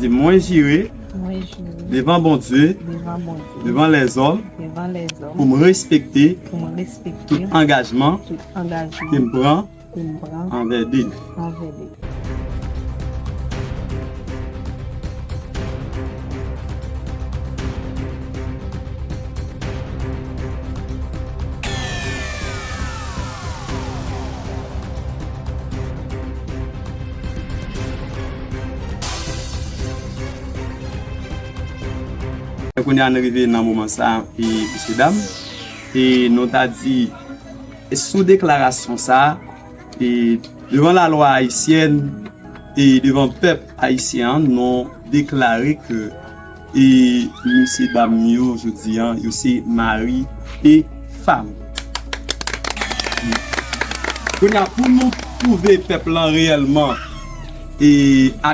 Di, mwen jire. Mwen jire. Devan Bondye. Devan Bondye. Devan lèzòm. Devan lèzòm. Pou m respekte. Pou m respekte. Tout angajman. Tout angajman. Ke m pran. Ke m pran. Anvè Dave. Anvè Dave. Kounye a nou rive nan moman sa, e mesye dam, e nou ta di, e sou deklarasyon sa, e devan lalwa ayisyèn, e devan pèp ayisyen an, nou deklare ke e mesye dam yo jodi a, yo se mari e fanm. Kounye a, pou nou pwouve pèp lan reyèlman e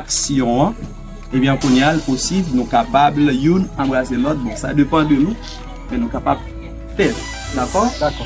aksyon an, ebyen kounye a l posib nou kapab youn anbrase lòt. Bon, sa depan de nou, men nou kapab fè l. Dakò? Dakò.